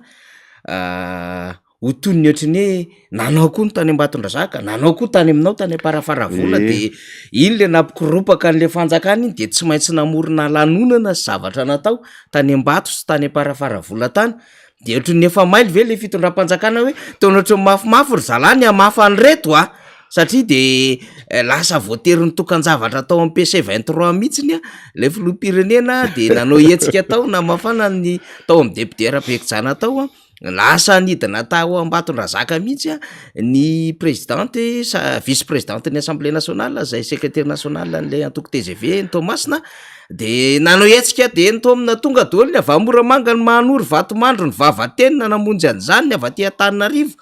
ho toy ny ohatry ny hoe nanao koa ny tany Ambatondrazaka, nanao koa tany aminao tany Amparafaravola de iny le nampikoropaka an'le fanjakana iny de tsy maintsy namorona lanonana sy zavatra natao tany Ambato sy tany Amparafaravola tany. De ohatran'ny efa mailo ve le fitondram-panjakana hoe tena ohatran'ny mafimafy ry zalahy ny hamafa an'ireto a! Satria de lasa voatery nitokan-javatra tao amin'ny PC 23 mihitsiny a lay filoham-pirenena de nanao hetsika tao namafana ny tao amin'ny député Rabekijana tao a, lasa nidina tao Ambatondrazaka mihitsy a ny présidente sa vice présidente ny assemblée nationale zay secrétaire national an'ilay antoko tgv ny Toamasina De nanao hetsika de nitaomina tonga daholo ny avy any Moramanga, ny Mahanoro, Vatomandry, ny Vavatenina namonjy an'izany, ny avy aty Antananarivo,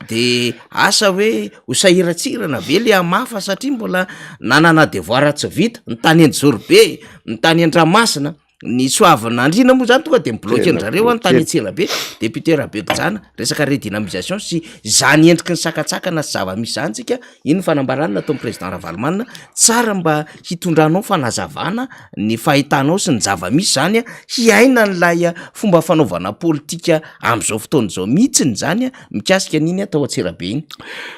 de asa hoe ho sahirantsirana ve le hamafa satria mbola nanana devoir tsy vita, ny tany Anjozorobe, ny tany Andramasina, ny Soavinandriana moa zany tonga de mi-bloquer an-drareo any tany Antsirabe, député Rabekijana, resaka redynamisation sy zany endriky ny sakantsakana sy zava-misy zany tsika Iny ny fanambarana nataon'ny président Ravalomanana, tsara mba hitondranao fanazavana ny fahitanao sy ny zava-misy zany hiaina an'ilay fomba fanaovana politika amin'izao fotoana izao mihitsiny zany mikasika an'iny tao Antsirabe iny.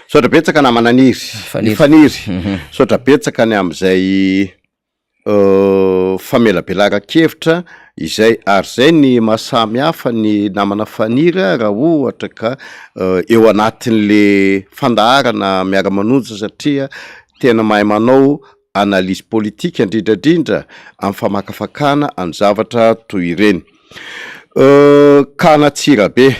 Misaotra betsaka namana Niry. Faniry. Faniry. Misaotra betsaka ny amin'izay famelabelaran-kevitra izay ary izay ny maha samy hafa ny namana Faniry raha ohatra ka eo anatin'le fandaharana miara-manonja satria tena mahay manao analyse politique indrindra indrindra amin'ny famakafakana any zavatra toy ireny. Ka an'Antsirabe.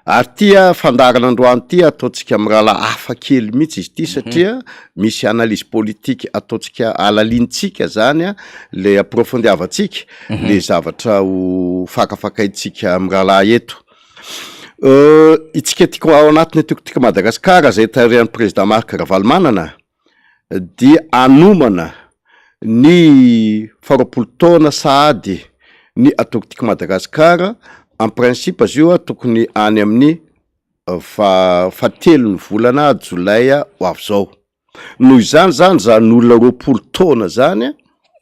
Ary ity fandaharana androany ity ataontsika mirahalahy hafa kely mihitsy izy ity satria misy analyse politique ataontsika alalinintsika zany le approfondiavantsika le zavatra ho fakafakaintsika mirahalahy eto. Itsika tiako ao anatin'ny antoko Tiako Madagasikara izay tarihan'ny président Marc Ravalomanana dia hanomana ny faharoapolo taona sahady ny antoko Tiako Madagasikara, en principe izy io tokony any amin'ny faha- fahatelon'ny volana jolay ho avy izao. Noho izany zany, zany olona 20 taona zany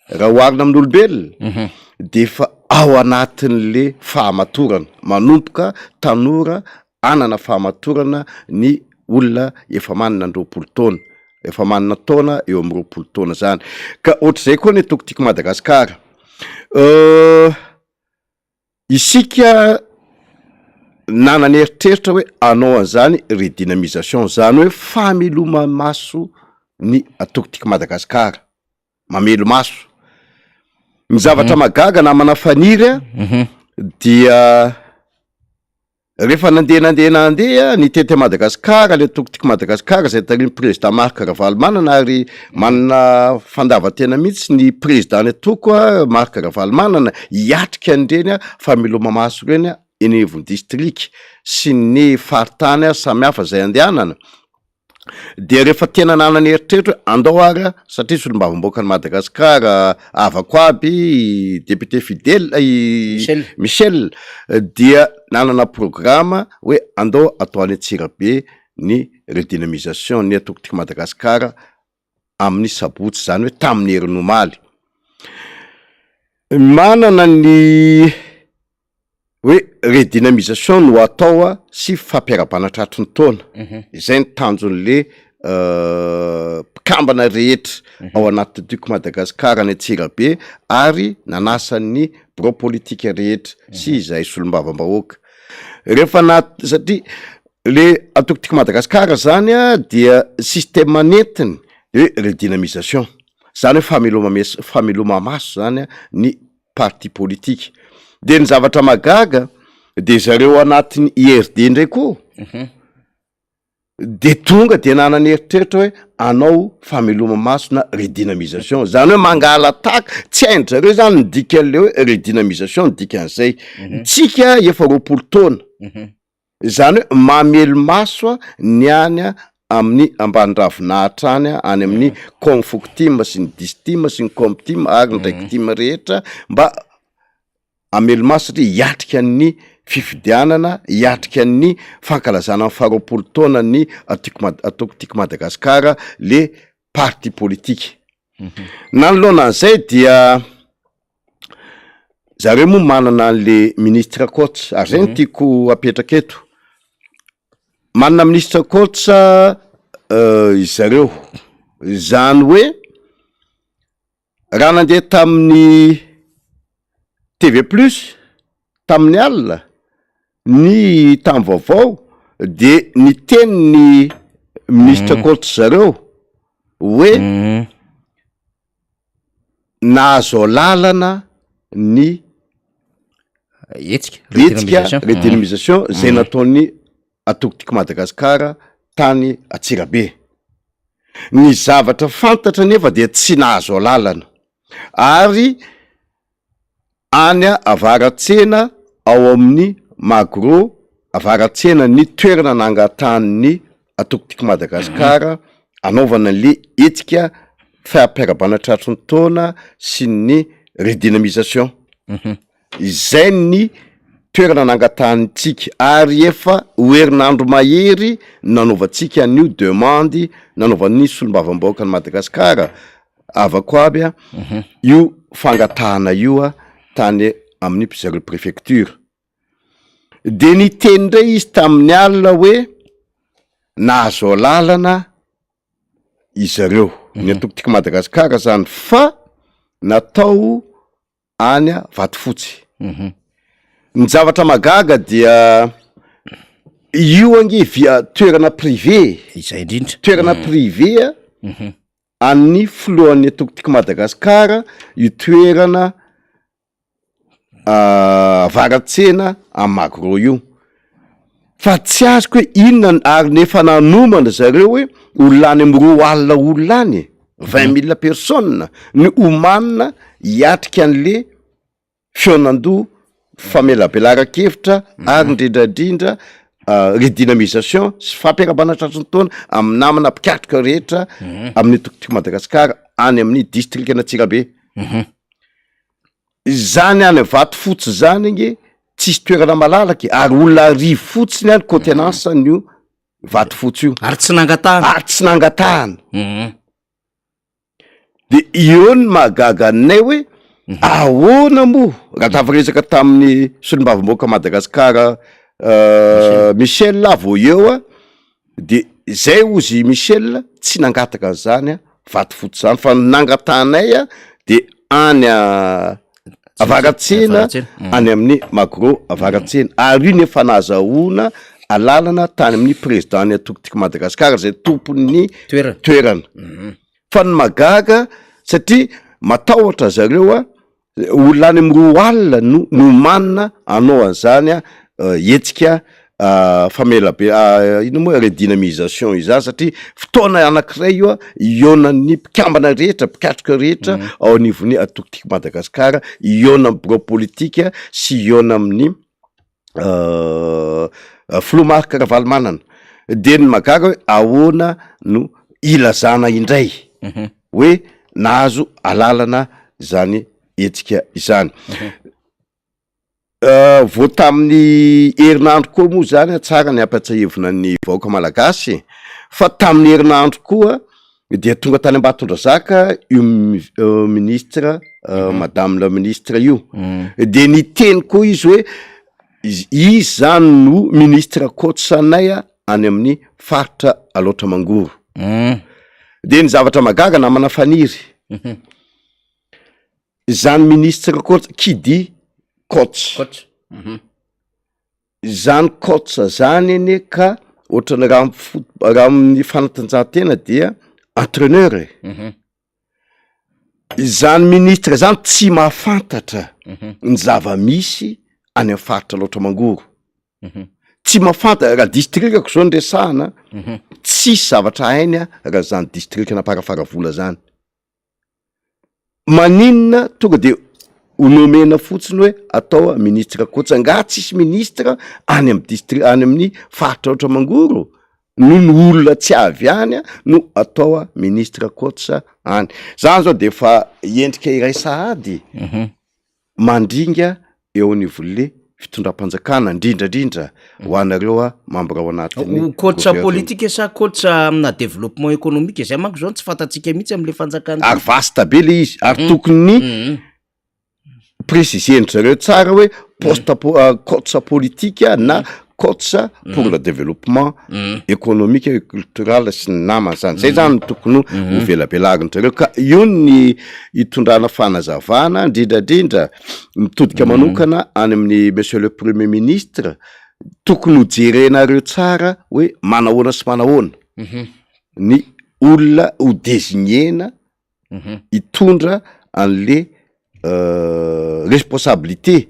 raha oharina amin'olombelona de efa ao anatin'le fahamatorana, manomboka tanora hanana fahamatorana ny olona efa manana ny 20 taona, efa manana taona eo amin'ny 20 taona zany, ka ohatr'izay koa ny antoko Tiako Madagasikara. Isika nanana eritreritra hoe hanao an'izany redynamisation, zany hoe fameloma-maso ny antoko Tiako Madagasikara, mamelo-maso. Ny zavatra mahagaga namana Faniry a, dia Rehefa nandeha nandeha nandeha nitety an'i Madagasikara ilay antoko Tiako Madagasikara izay tarihin'ny président Marc Ravalomanana ary manana fandavan-tena mihitsy ny président ny antoko Marc Ravalomanana hiatrika an'ireny fameloma-maso ireny eny anivon'ny distrika sy ny faritany samihafa izay andehanana. Dia rehefa tena nanana eritreritra hoe andao ary aho satria solombavambahoakan'i Madagasikara havako aby i député Fidèle i Michel. Michel dia nanana programa hoe andao atao any Antsirabe ny redynamisation ny antoko Tiako Madagasikara amin'ny sabotsy izany hoe tamin'ny herin'ny omaly. Manana ny hoe redynamisation no atao a sy fampiarabana tratry ny taona, izay ny tanjon'le mpikambana rehetra ao anaty Tiako Madagasikara any Antsirabe ary nanasa ny birao politika rehetra sy izahay solombavambahoaka. Rehefa na- satria le antoko Tiako Madagasikara zany a dia système nentiny de hoe redynamisation, zany hoe fameloma-mes- fameloma-maso zany a ny parti politique. De ny zavatra mahagaga de zareo anatin'ny IRD ndray koa de tonga de nanana eritreritra hoe hanao fameloma-maso na redynamisation, zany hoe mangala-tahaka, tsy hain-dry zareo zany ny dikan'le hoe redynamisation ny dikan'izay. Tsika efa 20 taona. Izany hoe mamelo-maso ny any amin'ny ambany-ravinahitra any, any amin'ny Confoctim sy ny Distim sy ny Comtim ary ny Rectim rehetra mba hamelo-maso satria hiatrika ny fifidianana, hiatrika ny fankalazana ny faharoapolo taonan'ny Antoko Mad- Antoko Tiako Madagasikara le parti politique. Nanoloana an'izay dia Zareo moa manana an'le ministre coach ary zay no tiako apetraka eto. Manana ministre coach zareo, zany hoe raha nandeha tamin'ny TV plus tamin'ny alina ny tany vaovao de niteny ny ministre coach zareo hoe nahazo alalana ny Hetsika, hetsika redynamisation. redynamisation zay nataon'ny antoko Tiako Madagasikara tany Antsirabe. Ny zavatra fantatra nefa dia tsy nahazo alalana ary any Avaratsena ao amin'ny Magro Avaratsena ny toerana nangatahan'ny antoko Tiako Madagasikara anaovana le hetsika fampiarabana tratry ny taona sy ny redynamisation. Izay ny toerana nangatahantsika ary efa ho herinandro mahery nanaovantsika an'io demande nanaovan'ny solombavambahoakan'i Madagasikara havako aby a, io fangatahana io a tany amin'ny zareo préfecture. De niteny indray izy tamin'ny alina hoe nahazo alalana izareo, ny antoko Tiako Madagasikara zany fa natao any Vatofotsy. Ny zavatra mahagaga dia io ange via toerana privé e. Izay indrindra. Toerana privé a, an'ny filohan'ny antoko Tiako Madagasikara io toerana Avaratsena amin'ny Magro io. Fa tsy azoko hoe inona n- ary nefa nanomana zareo hoe olona any amin'ny 20 olona any e, 20 mille personnes ny omanina hiatrika an'le fihaonandoha, famelabelaran-kevitra ary indrindra indrindra redynamisation sy fampiarahabana tratry ny taona amin'ny namana mpikatroka rehetra amin'ny antoko Tiako Madagasikara any amin'ny distrikan'Antsirabe. Izany any Vatofotsy izany ange tsisy toerana malalaka e, ary olona arivo fotsiny any contenance an'io Vatofotsy io. Ary tsy nangatahana. Ary tsy nangatahana. De eo ny mahagaga anay hoe ahoana moa raha tafaresaka tamin'ny solombavambahoaka Madagasikara Michel aho vao eo a, de zay hozy i Michel tsy nangataka an'zany a vato fotsy zany fa ny nangatahanay a de any Avaratsena any amin'ny Magro Avaratsena ary io ny efa nahazahoana alalana tany amin'ny président ny antoko Tiako Madagasikara zay tompon'ny toerana. Fa ny mahagaga satria matahotra zareo a, olona any amin'ny 20 no nomanina hanao an'izany a hetsika famelabe- inona moa redynamisation izany satria fotoana anankiray io a hihaonan'ny mpikambana rehetra, mpikatroka rehetra ao anivon'ny antoko Tiako Madagasikara, hihaona amin'ny birao politika sy hihaona amin'ny filoha Marc Ravalomanana. De ny mahagaga hoe ahoana no ilazana indray hoe nahazo alalana izany hetsika izany. Vao tamin'ny herinandro koa moa zany a, tsara ny hampatsiahivina ny vahoaka malagasy fa tamin'ny herinandro koa dia tonga tany Ambatondrazaka io ministre madame la ministre io, de niteny koa izy hoe izy zany no ministre coach anay any amin'ny faritra Alaotra Mangoro, de ny zavatra mahagaga namana Faniry, Zany ministre coach qui dit coach. Coach. Zany coach zany anie ka ohatran'ny raha amin'ny foot- raha amin'ny fanatanjahantena dia entraineur e. Izany ministre zany tsy mahafantatra ny zava-misy any amin'ny faritra Alaotra Mangoro. Tsy mahafantatra, raha distrikako zao no resahana, tsisy zavatra hainy raha zany distrikan'Amparafaravola zany. Maninona tonga de ho nomena fotsiny hoe atao ministre coach, angaha tsisy ministre any amy distri- any amin'ny faritra Alaotra Mangoro no ny olona tsy avy any no atao ministre coach any, zany zao de efa endrika iray sahady. Mandringa eo anivon'le fitondram-panjakana indrindra indrindra ho anareo a membre ao anatin'ny Ho coach gouvernement. politique sa coach amina développement économique zay manko zao tsy fantatsika mihitsy am'le fanjakana Ary vaste be le izy ary tokony préciser-ndry zareo tsara hoe poste po- coach politique na coach pour le développement économique et cultural sy ny namany zany, zay zany no tokony ho velabelarin-drareo ka io ny hitondrana fanazavana indrindrandrindra mitodika manokana any amin'ny monsieur le premier ministre, tokony ho jerenareo tsara hoe manahoana sy manahoana ny olona ho désigner-na hitondra an'le responsabilité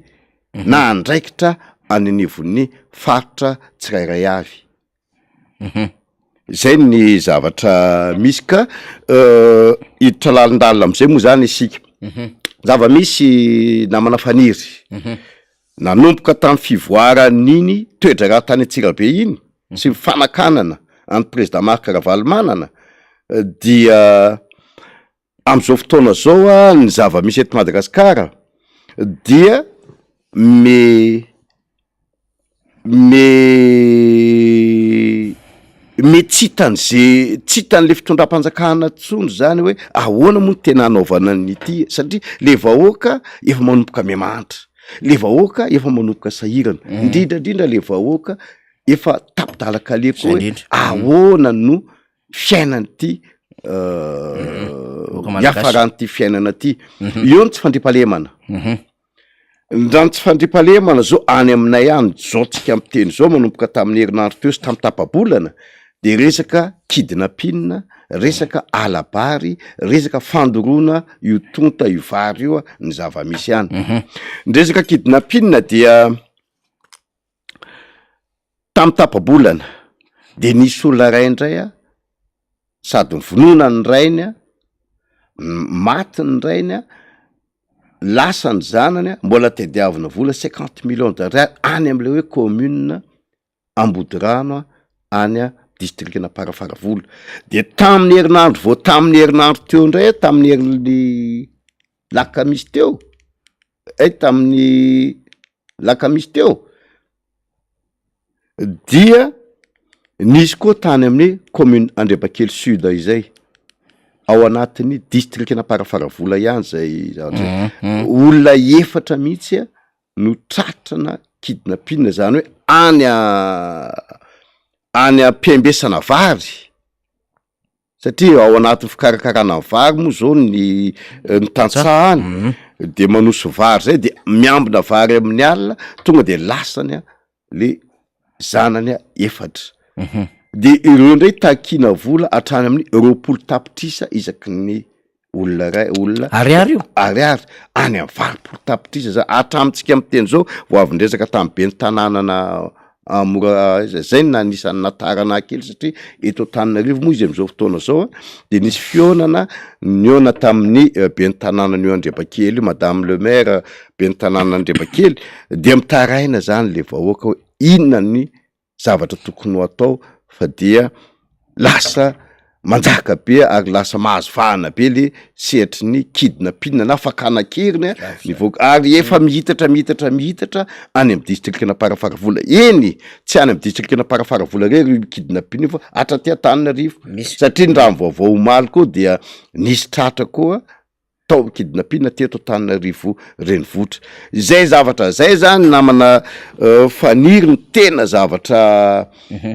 na andraikitra any anivon'ny faritra tsirairay avy. Zay ny zavatra misy ka hiditra lalindalina am'zay moa zany isika. Zava-misy namana Faniry, nanomboka tamin'ny fivoaran'iny toe-draharaha tany Antsirabe iny sy ny fanakanana an'i président Marc Ravalomanana dia am'zao fotoana zao a ny zava-misy eto Madagasikara dia me me me tsy hitan'ze tsy hitan'le fitondram-panjakana tsony zany hoe ahoana moa no tena hanaovana an'ity satria le vahoaka efa manomboka miha-mahantra, le vahoaka efa manomboka sahirana, indrindra indrindra le vahoaka efa tapi-dalan-kaleha koa hoe ahoana no fiainan'ity hiafaran'ity fiainana ty, eo ny tsy fandriampahalemana. Raha ny tsy fandriampahalemana zao any aminay any zao tsika miteny zao manomboka tamin'ny herinandro teo sy tamin'ny tapa-bolana de resaka kidnapping, resaka hala-bary, resaka fandoroana io tonta io vary io ny zava-misy any. Ny resaka kidnapping dia. Tamin'ny tapa-bolana de nisy olona iray indray a, sady novonoina ny rainy a, maty ny rainy a, lasa ny zanany a, mbola tadiavina vola cinquante millions d'ariary any am'le hoe commune Ambodirano any distrikan'Amparafaravola. De tamin'ny herinandro vao tamin'ny herinandro teo indray a, tamin'ny herin'ny lakamisy teo, ay tamin'ny lakamisy teo dia nisy koa tany amin'ny commune Andrebakely sud izay, ao anatin'ny distrikan'Amparafaravola ihany zay zavatra zay, olona efatra mihitsy a no tratrana kidnapping zany hoe any any am-piambesana vary satria ao anatin'ny fikarakarana vary moa zao ny ny tantsaha any de manosy vary zay de miambina vary amin'ny alina tonga de lasany a le zanany a efatra de ireo ndray takiana vola hatrany amin'ny 20 tapitrisa isaky ny olona ray olona Ariary io? Ariary, any amin'ny 80 tapitrisa za hatramintsika miteny zao vao avy niresaka tamin'ny ben'ny tanànana mora aiza zay no anisan'ny nahatarana ahy kely satria eto Antananarivo moa izy am'zao fotoana zao a de nisy fihaonana nihaona tamin'ny ben'ny tanànan'io Andrebakely io madame le maire ben'ny tanànan'Andrebakely de mitaraina zany le vahoaka hoe inona ny zavatra tokony ho atao fa dia lasa manjaka be ary lasa mahazo vahana be le sehatry ny kidnapping na fakana an-keriny mivoaka ary efa mihitatra mihitatra mihitatra any amy distrikan'Amparafaravola, eny tsy any amy distrikan'Amparafaravola rery io kidnapping io fa hatraty Antananarivo satria ny raha ny vaovao omaly koa dia nisy tratra koa tao kidnapping teto Antananarivo renivohitra. Izay zavatra zay zany namana Faniry no tena zavatra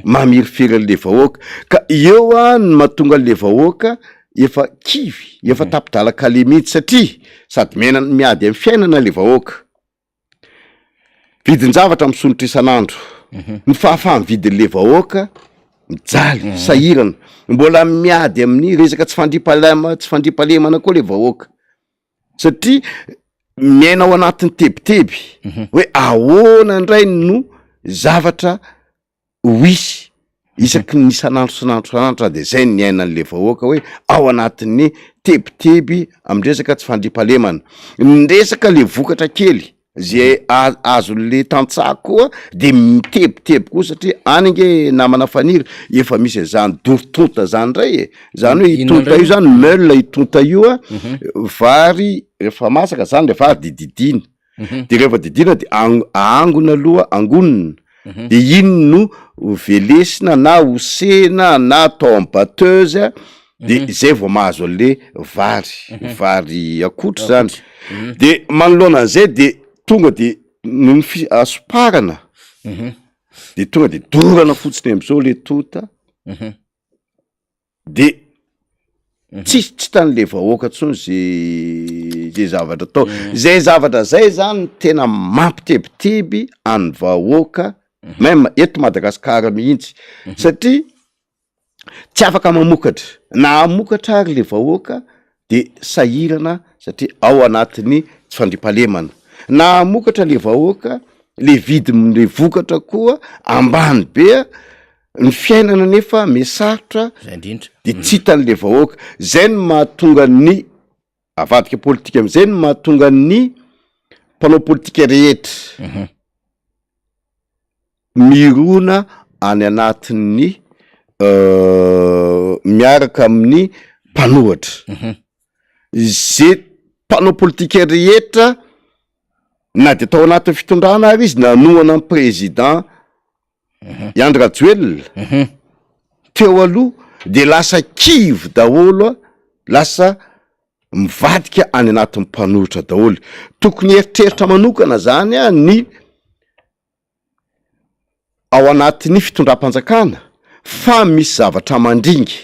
mamirifiry an'le vahoaka ka eo a ny mahatonga an'le vahoaka efa kivy, efa tapi-dalan-kaleha mihitsy satria sady miaina miady amin'ny fiainana le vahoaka. Vidin-javatra misondrotra isan'andro, ny fahafaha-mividin'le vahoaka mijaly, sahirana, mbola miady amin'ny resaka tsy fandriampahalema- tsy fandriampahalemana koa le vahoaka satria miaina ao anatin'ny tebiteby hoe ahoana indray no zavatra ho hisy isaky ny isan'andro isan'andro isan'andro de zay ny niainan'le vahoaka hoe ao anatin'ny tebiteby amy resaka tsy fandriampahalemana, ny resaka le vokatra kely zay a- azon'le tantsaha koa de mitebiteby koa satria any ange namana Faniry efa misy an'zany doro tonta zany ndray e, zany hoe i tonta io zany meule i tonta io a vary rehefa masaka zany le vary de didina De rehefa didiana de ang- ahangona aloha angonina de iny no velesina na hosena na atao am batteuse a de zay vao mahazo an'le vary, vary akotry zany, de manoloana an'zay de tonga de noho ny fi- hasoparana de tonga de dorana fotsiny am'zao le tota. De tsisy tsy hitan'le vahoaka ntsony ze ze zavatra atao, zay zavatra zay zany no tena mampitebiteby an'ny vahoaka même eto Madagasikara mihitsy satria tsy afaka mamokatra na hamokatra ary le vahoaka de sahirana satria ao anatin'ny tsy fandriampahalemana, na hamokatra le vahoaka le vidin'le vokatra koa ambany be a. Ny fiainana anefa mihasarotra Zay indrindra. de tsy hitan'le vahoaka, zay no mahatonga ny avadika politika am'zay no mahatonga ny mpanao politika rehetra mirona any anatin'ny miaraka amin'ny mpanohatra, ze mpanao politika rehetra na de tao anatin'ny fitondrana ary izy nanohana ny président I Andry Rajoelina teo aloha de lasa kivy daholo a, lasa mivadika any anatin'ny mpanohitra daholo, tokony hieritreritra manokana zany a ny ao anatin'ny fitondram-panjakana fa misy zavatra mandringa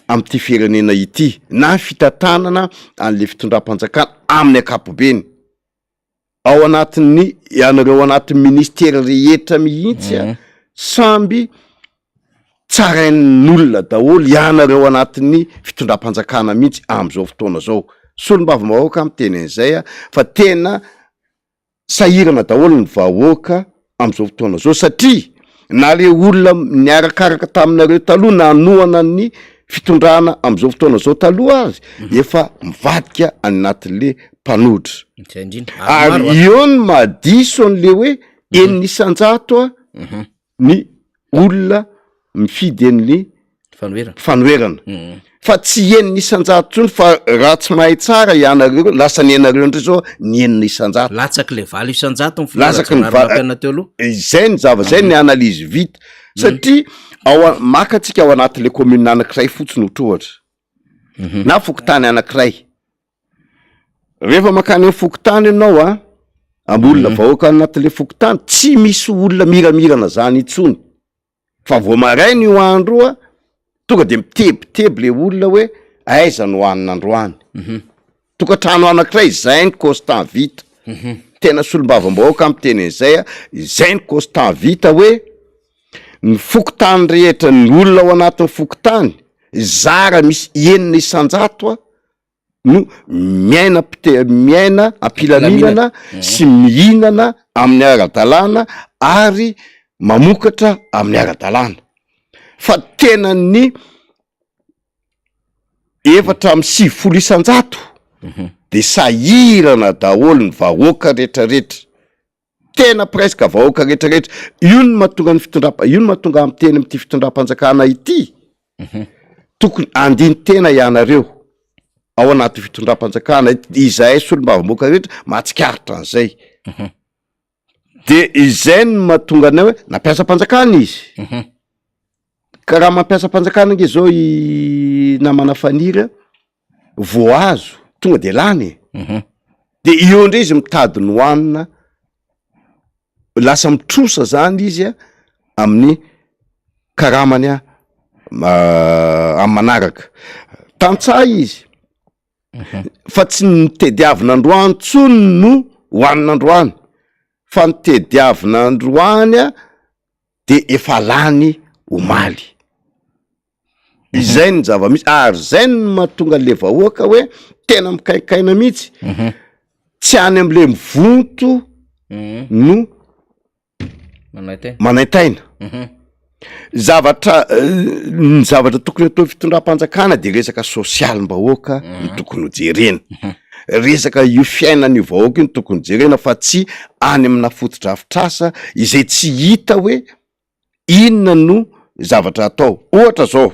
am'ty firenena ity na fitantanana an'le fitondram-panjakana amin'ny ankapobeny. ao anatin'ny ianareo ao anatin'ny ministera rehetra mihitsy a, samby tsarain'olona daholo ianareo anatin'ny fitondram-panjakana mihitsy am'zao fotoana zao, solombavambahoaka miteny an'izay a, fa tena sahirana daholo ny vahoaka am'zao fotoana zao satria. Na le olona niarakaraka taminareo taloha nanohana ny fitondrana am'izao fotoana zao taloha azy efa mivadika any anatin'le mpanohitra. Izay indrindra. Ary Ary maro a. eo no mahadiso an'le hoe 6% a ny olona mifidy an'ny Fanoherana. fanoherana. Fa tsy 6% intsony fa raha tsy mahay tsara ianareo lasa ny anareo indray zao ny 6%. Latsaky le 8% ny filoha Latsaky ny va- Rajaonarimampianina teo aloha. Izay ny zava, zay ny analyse vita satria ao a- maka antsika ao anatin'le commune anankiray fotsiny ohatra ohatra na fokontany anankiray. Rehefa mankany amin'ny fokontany ianao a, amin'ny olona vahoaka anatin'le fokontany, tsy misy olona miramirana zany intsony. Fa vao maraina io andro io a, tonga de mitebiteby le olona hoe aiza no hohanina androany. Tokantrano anankiray zay ny constat vita. Tena solombavambahoaka aho miteny an'izay a, izay ny constat vita hoe ny fokontany rehetra, ny olona ao anatin'ny fokontany, zara misy 6% a no miaina am-pite- miaina am-pilaminana sy mihinana amin'ny ara-dalàna ary mamokatra amin'ny ara-dalàna fa tena ny 94% de sahirana daholo ny vahoaka retraretra, tena presque vahoaka retraretra, io no mahatonga ny fitondram- io no mahatonga ahy miteny amin'ity fitondram-panjakana ity, tokony handini-tena ianareo ao anaty fitondram-panjakana, izahay solombavambahoaka rehetra mahatsikaritra an'izay, de izay no mahatonga anay hoe nampiasam-panjakana izy, ka raha mampiasam-panjakana ange zao i namana Faniry a, vao azo tonga de lany e, de eo ndray izy mitady ny hohanina, lasa mitrosa zany izy a amin'ny karamany a amin'ny manaraka, tantsaha izy fa tsy ny tediavina androany tsony no hohanina androany fa ny tediavina androany a de efa lany omaly. Izay ny zava-misy ary zay no mahatonga an'le vahoaka hoe tena mikaikaina mihitsy, tsy any am'le mivonto no Manaintaina. manaintaina. Zavatra ny zavatra tokony atao fitondram-panjakana de resaka sosialim-bahoaka no tokony ho jerena, resaka io fiainan'io vahoaka io no tokony jerena fa tsy any amina fotodrafitrasa izay tsy hita hoe inona no zavatra atao. Ohatra zao,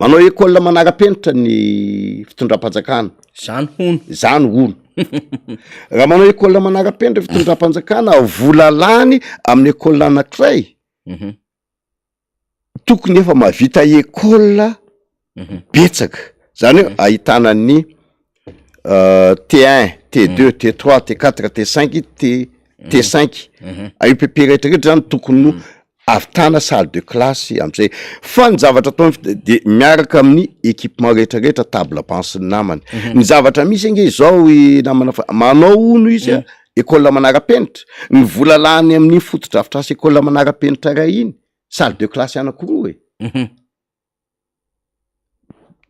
manao école manara-penitra ny fitondram-panjakana. Zany hono. Zany hono. Raha manao école manara-penitra fitondram-panjakana, vola lany amin'ny école anankiray, tokony efa mahavita école betsaka, zany hoe ahitana ny T un, T deux, T trois, T quatre, T cinq, T T cinq, EPP rehetra rehetra zany tokony ho ahavitana salle de classe am'zay, fa ny zavatra ataony f- de miaraka amin'ny équipement rehetra rehetra, table banc sy ny namany, ny zavatra misy ange zao i namana fa manao hono izy a école manara-penitra, ny vola lany amin'iny fotodrafitrasa école manara-penitra ray iny, salle de classe anankiroa e.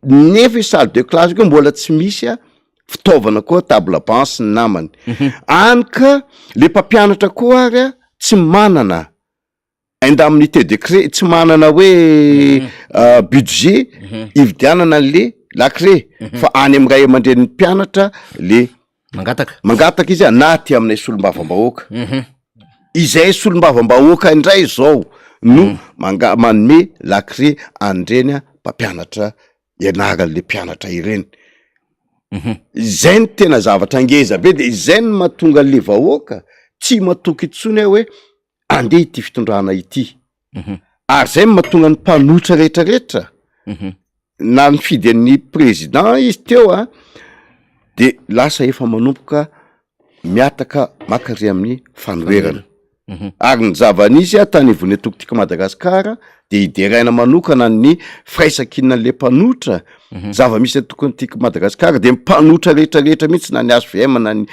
Nefa io salle de classe io koa mbola tsy misy a fitaovana koa table banc sy ny namany. Any ka le mpampianatra koa ary a tsy manana indemnité de craie, tsy manana hoe budget hividianana an'le la craie fa any amin'ny ray aman-drenin'ny mpianatra le Mangataka. Mangataka izy na aty aminay solombavambahoaka. Izay solombavambahoaka indray zao no manga- manome la craie an'ireny mpampianatra ianaran'le mpianatra ireny. Izay no tena zavatra ngeza be de izay no mahatonga an'le vahoaka tsy matoky intsony aho hoe andeha ity fitondrana ity. Ary zay no mahatonga ny mpanohitra rehetrarehetra na nifidy an'ny président izy teo a, de lasa efa manomboka mihataka maka ry amin'ny fanoherana. Ary ny zava-nisy a tany ivon'ny antoko Tiako Madagasikara de ideraina manokana ny firaisankinan'le mpanohitra, zava-misy antoko Tiako Madagasikara de mpanohitra rehetrarehetra mihitsy na ny HVM na ny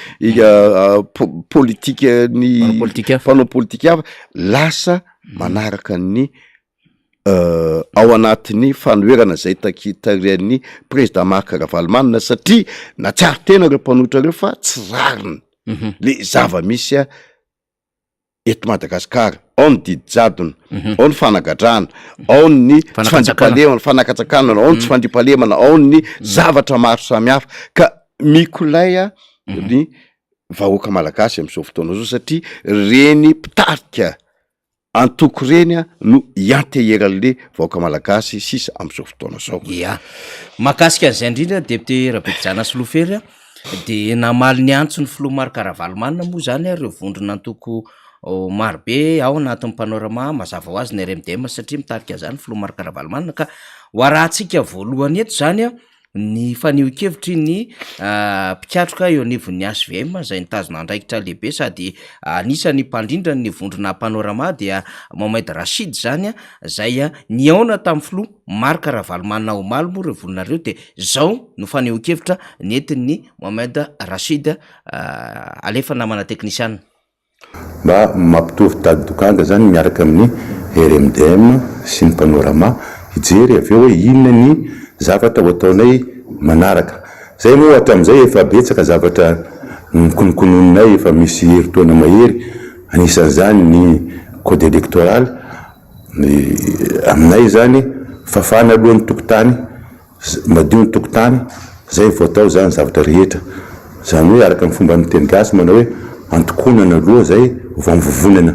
po- politika ny Mpanao politika hafa. mpanao politika hafa lasa manaraka ny ao anatin'ny fanoherana izay taki- tarihan'ny président Marc Ravalomanana satria natsiaro tena ireo mpanohitra ireo fa tsy rariny le zava-misy a. Eto Madagasikara, ao ny didy jadona, ao ny fanagadrana, ao ny tsy fandriampahalemana, fanakatsakanana, ao ny tsy fandriampahalemana, ao ny zavatra maro samihafa ka mikolay ny vahoaka malagasy amin'izao fotoana izao satria reny mpitarika antoko reny no ianteheran'le vahoaka malagasy sisa amin'izao fotoana izao. Ya. Mahakasika an'izay indrindra député Rabetojana Solofery a, de namaly ny antson'ny filoha Marc Ravalomanana moa zany ireo vondron'antoko marobe ao anatin'ny Panorama, mazava ho azy ny RMDM satria mitarika an'izany filoha Marc Ravalomanana ka ho arahantsika voalohany eto zany a ny fanehoan-kevitry ny mpikatroka eo anivon'ny HVM izay nitazona andraikitra lehibe sady anisan'ny mpandrindra ny vondrona Panorama dia Mohamed Rachid izany izay nihaona tamin'ny filoha Marc Ravalomanana omaly moa ireo vonona ireo dia izao no fanehoan-kevitra nentin'ny Mohamed Rachid alefa namana teknisiana. Mba mampitovy tady dokanga zany miaraka amin'ny RMDM sy ny Panorama hijery avy eo hoe inona ny zavatra ho ataonay manaraka. Zay moa hatramin'izay efa betsaka zavatra nokononkononinay efa misy herintaona mahery, anisan'izany ny code électoral, ny aminay zany fafana aloha ny tokotany Madio ny tokotany, zay vao atao zany zavatra rehetra. Zany hoe araka ny fomban'ny teny gasy manao hoe antokonana aloha zay vao mivovonana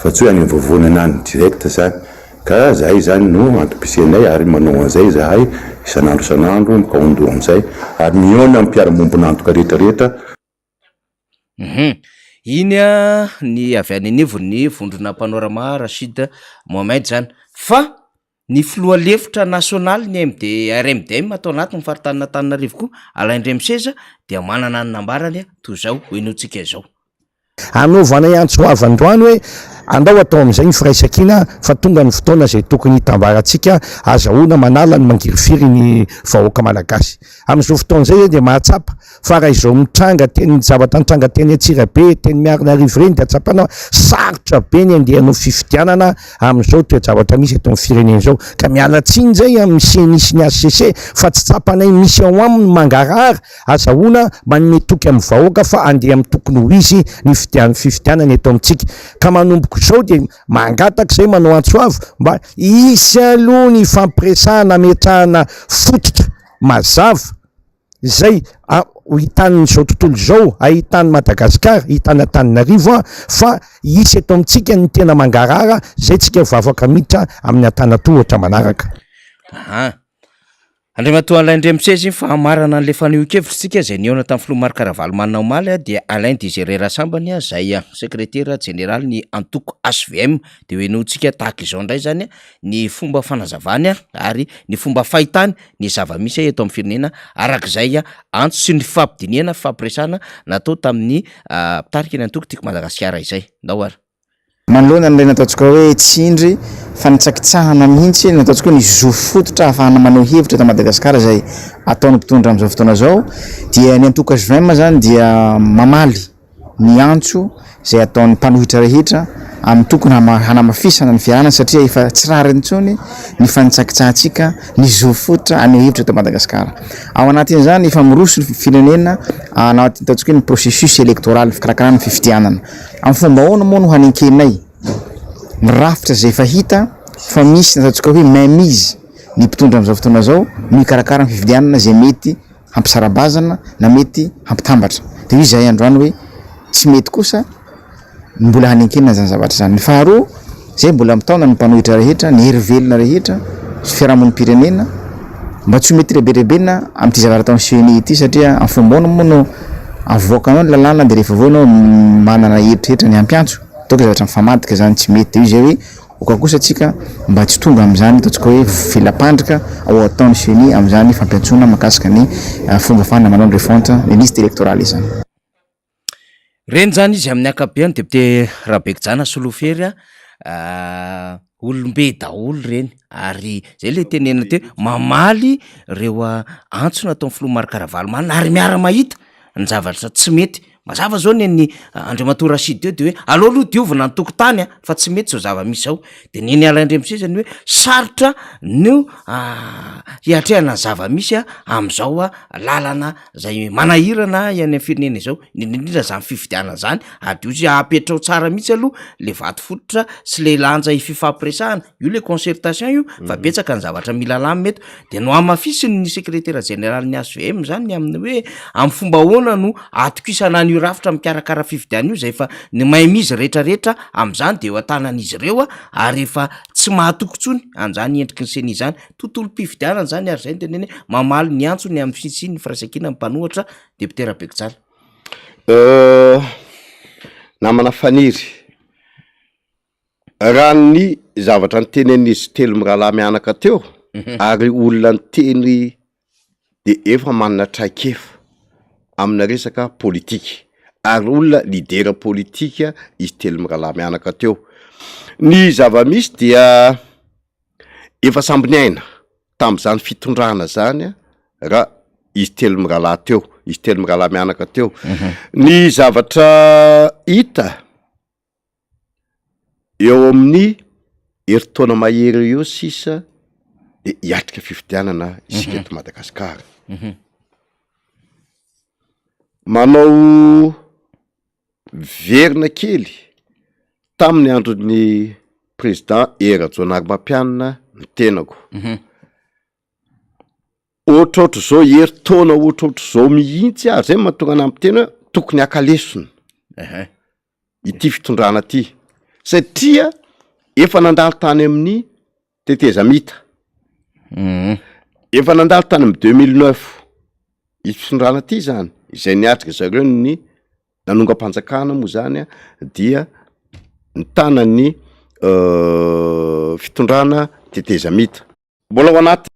fa tsy hoe any am-vovonana any direct zany. Ka zahay zany no antom-pisianay ary manao an'izay zahay isan'andro isan'andro mikaondoha amin'izay ary mihaona amin'ny mpiara-miombon'antoka rehetra rehetra. Hum. Iny an ny avy any anivon'ny vondrona Panorama Rachid Mohamed zany. Fa ny filoha lefitra nasionaly ny MD RMDM ato anatin'ny faritanin'Antananarivo koa, Alain Ndremiseza dia manana ny nambarany toy izao henointsika izao. Anaovanay antso avo androany hoe andao atao amin'izay ny firaisankina fa tonga ny fotoana izay tokony hitambarantsika azahoana manala ny mangirifiry ny vahoaka malagasy. Amin'izao fotoana izay dia mahatsapa fa raha izao mitranga teny ny zavatra nitranga teny Antsirabe, teny Miarinarivo ireny dia tsapana fa sarotra be ny handeha hanao fifidianana amin'izao toe-javatra misy eto amin'ny firenena izao. Ka miala tsiny izay amin'ny ceni sy ny HCC fa tsy tsapanay misy ao aminy mangarahara azahoana manome toky amin'ny vahoaka fa handeha amin'ny tokony ho izy ny fidianana eto amintsika. Ka manomboka izao dia mangataka izay manao antso avo mba hisy aloha ny fampiresahana hametrahana fototra mazava izay ho hitan'izao tontolo izao, ahitan'i Madagasikara, hitan'Antananarivo fa hisy eto amintsika ny tena mangarahara izay tsika vao afaka miditra amin'ny antanatohatra manaraka. Aha. Andriamatoa Alain Ndremiseza iny fa hamarana an'ilay fanehoan-kevitra isika izay nihaona tamin'ny filoha Marc Ravalomanana omaly dia Alain Désiré Rasambany izay sekretera jeneralin'ny antoko HVM dia ho henointsika tahaka izao indray izany ny fomba fanazavany ary ny fomba fahitany ny zava-misy eto amin'ny firenena araka izay antso sy ny fifampidinihana fifampiresahana natao tamin'ny mpitarika ny antoko Tiako Madagasikara izay. Ndao ary. Manoloana an'ilay nataontsika hoe tsindry, fanitsakitsahana mihitsy, ny nataontsika hoe ny zo fototra ahafahana maneho hevitra eto Madagasikara izay ataon'ny mpitondra amin'izao fotoana izao dia ny antoko hvm izany dia mamaly ny antso izay ataon'ny mpanohitra rehetra amin'ny tokony hanamafisana ny fiarahana satria efa tsy rariny intsony ny fanitsakitsahantsika ny zo fototra haneho hevitra eto Madagasikara. Ao anatin'izany efa miroso ny firenena anatin'ny ataontsika hoe ny processus électoral, fikarakarana ny fifidianana. Amin'ny fomba ahoana moa no hanenkenay ny rafitra izay efa hita fa misy ny ataontsika hoe main mise ny mpitondra amin'izao fotoana izao no hikarakara ny fifidianana izay mety hampisara-bazana na mety hampitambatra. Dia hoy izahay androany hoe tsy mety kosa ny mbola hanenkena izany zavatra izany. Ny faharoa, izay mbola mitaona ny mpanohitra rehetra, ny hery velona rehetra, sy fiarahamonim-pirenena mba tsy ho mety rebirebena amin'ity zavatra ataon'ny ceni ity satria amin'ny fomba ahoana moa no avoakanao ny lalàna dia rehefa avy eo ianao manana eritreritra ny hampiantso, ataoko zavatra mifamadika izany tsy mety, dia hoy izay hoe Oka kosa tsika mba tsy tonga amin'izany ataontsika hoe vela-pandrika ao ataon'ny ceni amin'izany fampiantsoana mahakasika ny fomba ahafahana manao ny refonte ny liste électorale izany. Reny zany izy amin'ny ankapobeany député Rabekijana Solofery a, olom-be daholo reny ary zay le tenenina teo hoe mamaly reo antso nataon'ny filoha Marc Ravalomanana ary miara-mahita ny zavatra tsy mety. Mazava zao ny an'i Andriamatoa Rachid teo de hoe aleo aloha diovina ny tokotany a, fa tsy mety zao zava-misy zao. De ny an'i Alain Andriamiseza ny hoe sarotra no hiatrehana ny zava-misy a am'zao a lalana zay manahirana any amin'ny firenena izao, indrindra indrindra zany fifidianana zany, ary de ozy apetrao tsara mihitsy aloha le vato fototra sy le lanja ififampiresahana, io le concertation io fa betsaka ny zavatra mila alamina eto. De nohamafisin'ny sekretera jeneralin'ny HVM zany ny amin'ny hoe amin'ny fomba ahoana no ahatokisana an'io rafitra mikarakara fifidianana io zay efa ny mainmise rehetrarehetra amin'izany de eo an-tanan'izy ireo ary efa tsy mahatoky intsony an'izany endriky ny ceni izany. Tontolom-pifidianana izany ary izay no teneny hoe mamaly ny antso ny amin'ny fisian'ny firaisankinan'ny mpanohitra Député Rabekojaly. Namana Faniry, Raha ny zavatra notenenin'izy telo mirahalahy mianaka teo ary olona niteny de efa manana traikefa amina resaka politika ary olona leader politika izy telo mirahalahy mianaka teo. Ny zava-misy dia efa samby niaina tam'zany fitondrana zany raha izy telo mirahalahy teo, izy telo mirahalahy mianaka teo. Ny zavatra hita. Eo amin'ny herintaona mahery eo eo sisa de hiatrika fifidianana isika eto Madagasikara. Manao verina kely tamin'ny andron'ny président Hery Rajaonarimampianina ny tenako. Ohatrohatr'izao herintaona ohatrohatr'izao mihitsy aho, zay no mahatonga anah miteny hoe tokony haka lesona ity fitondrana ty satria efa nandalo tany amin'ny tetezamita, efa nandalo tany amin'ny deux mille neuf ity fitondrana ty zany izay niatrika zareo ny nanongam-panjakana moa zany a dia nitana ny fitondrana tetezamita. Mbola ao anaty.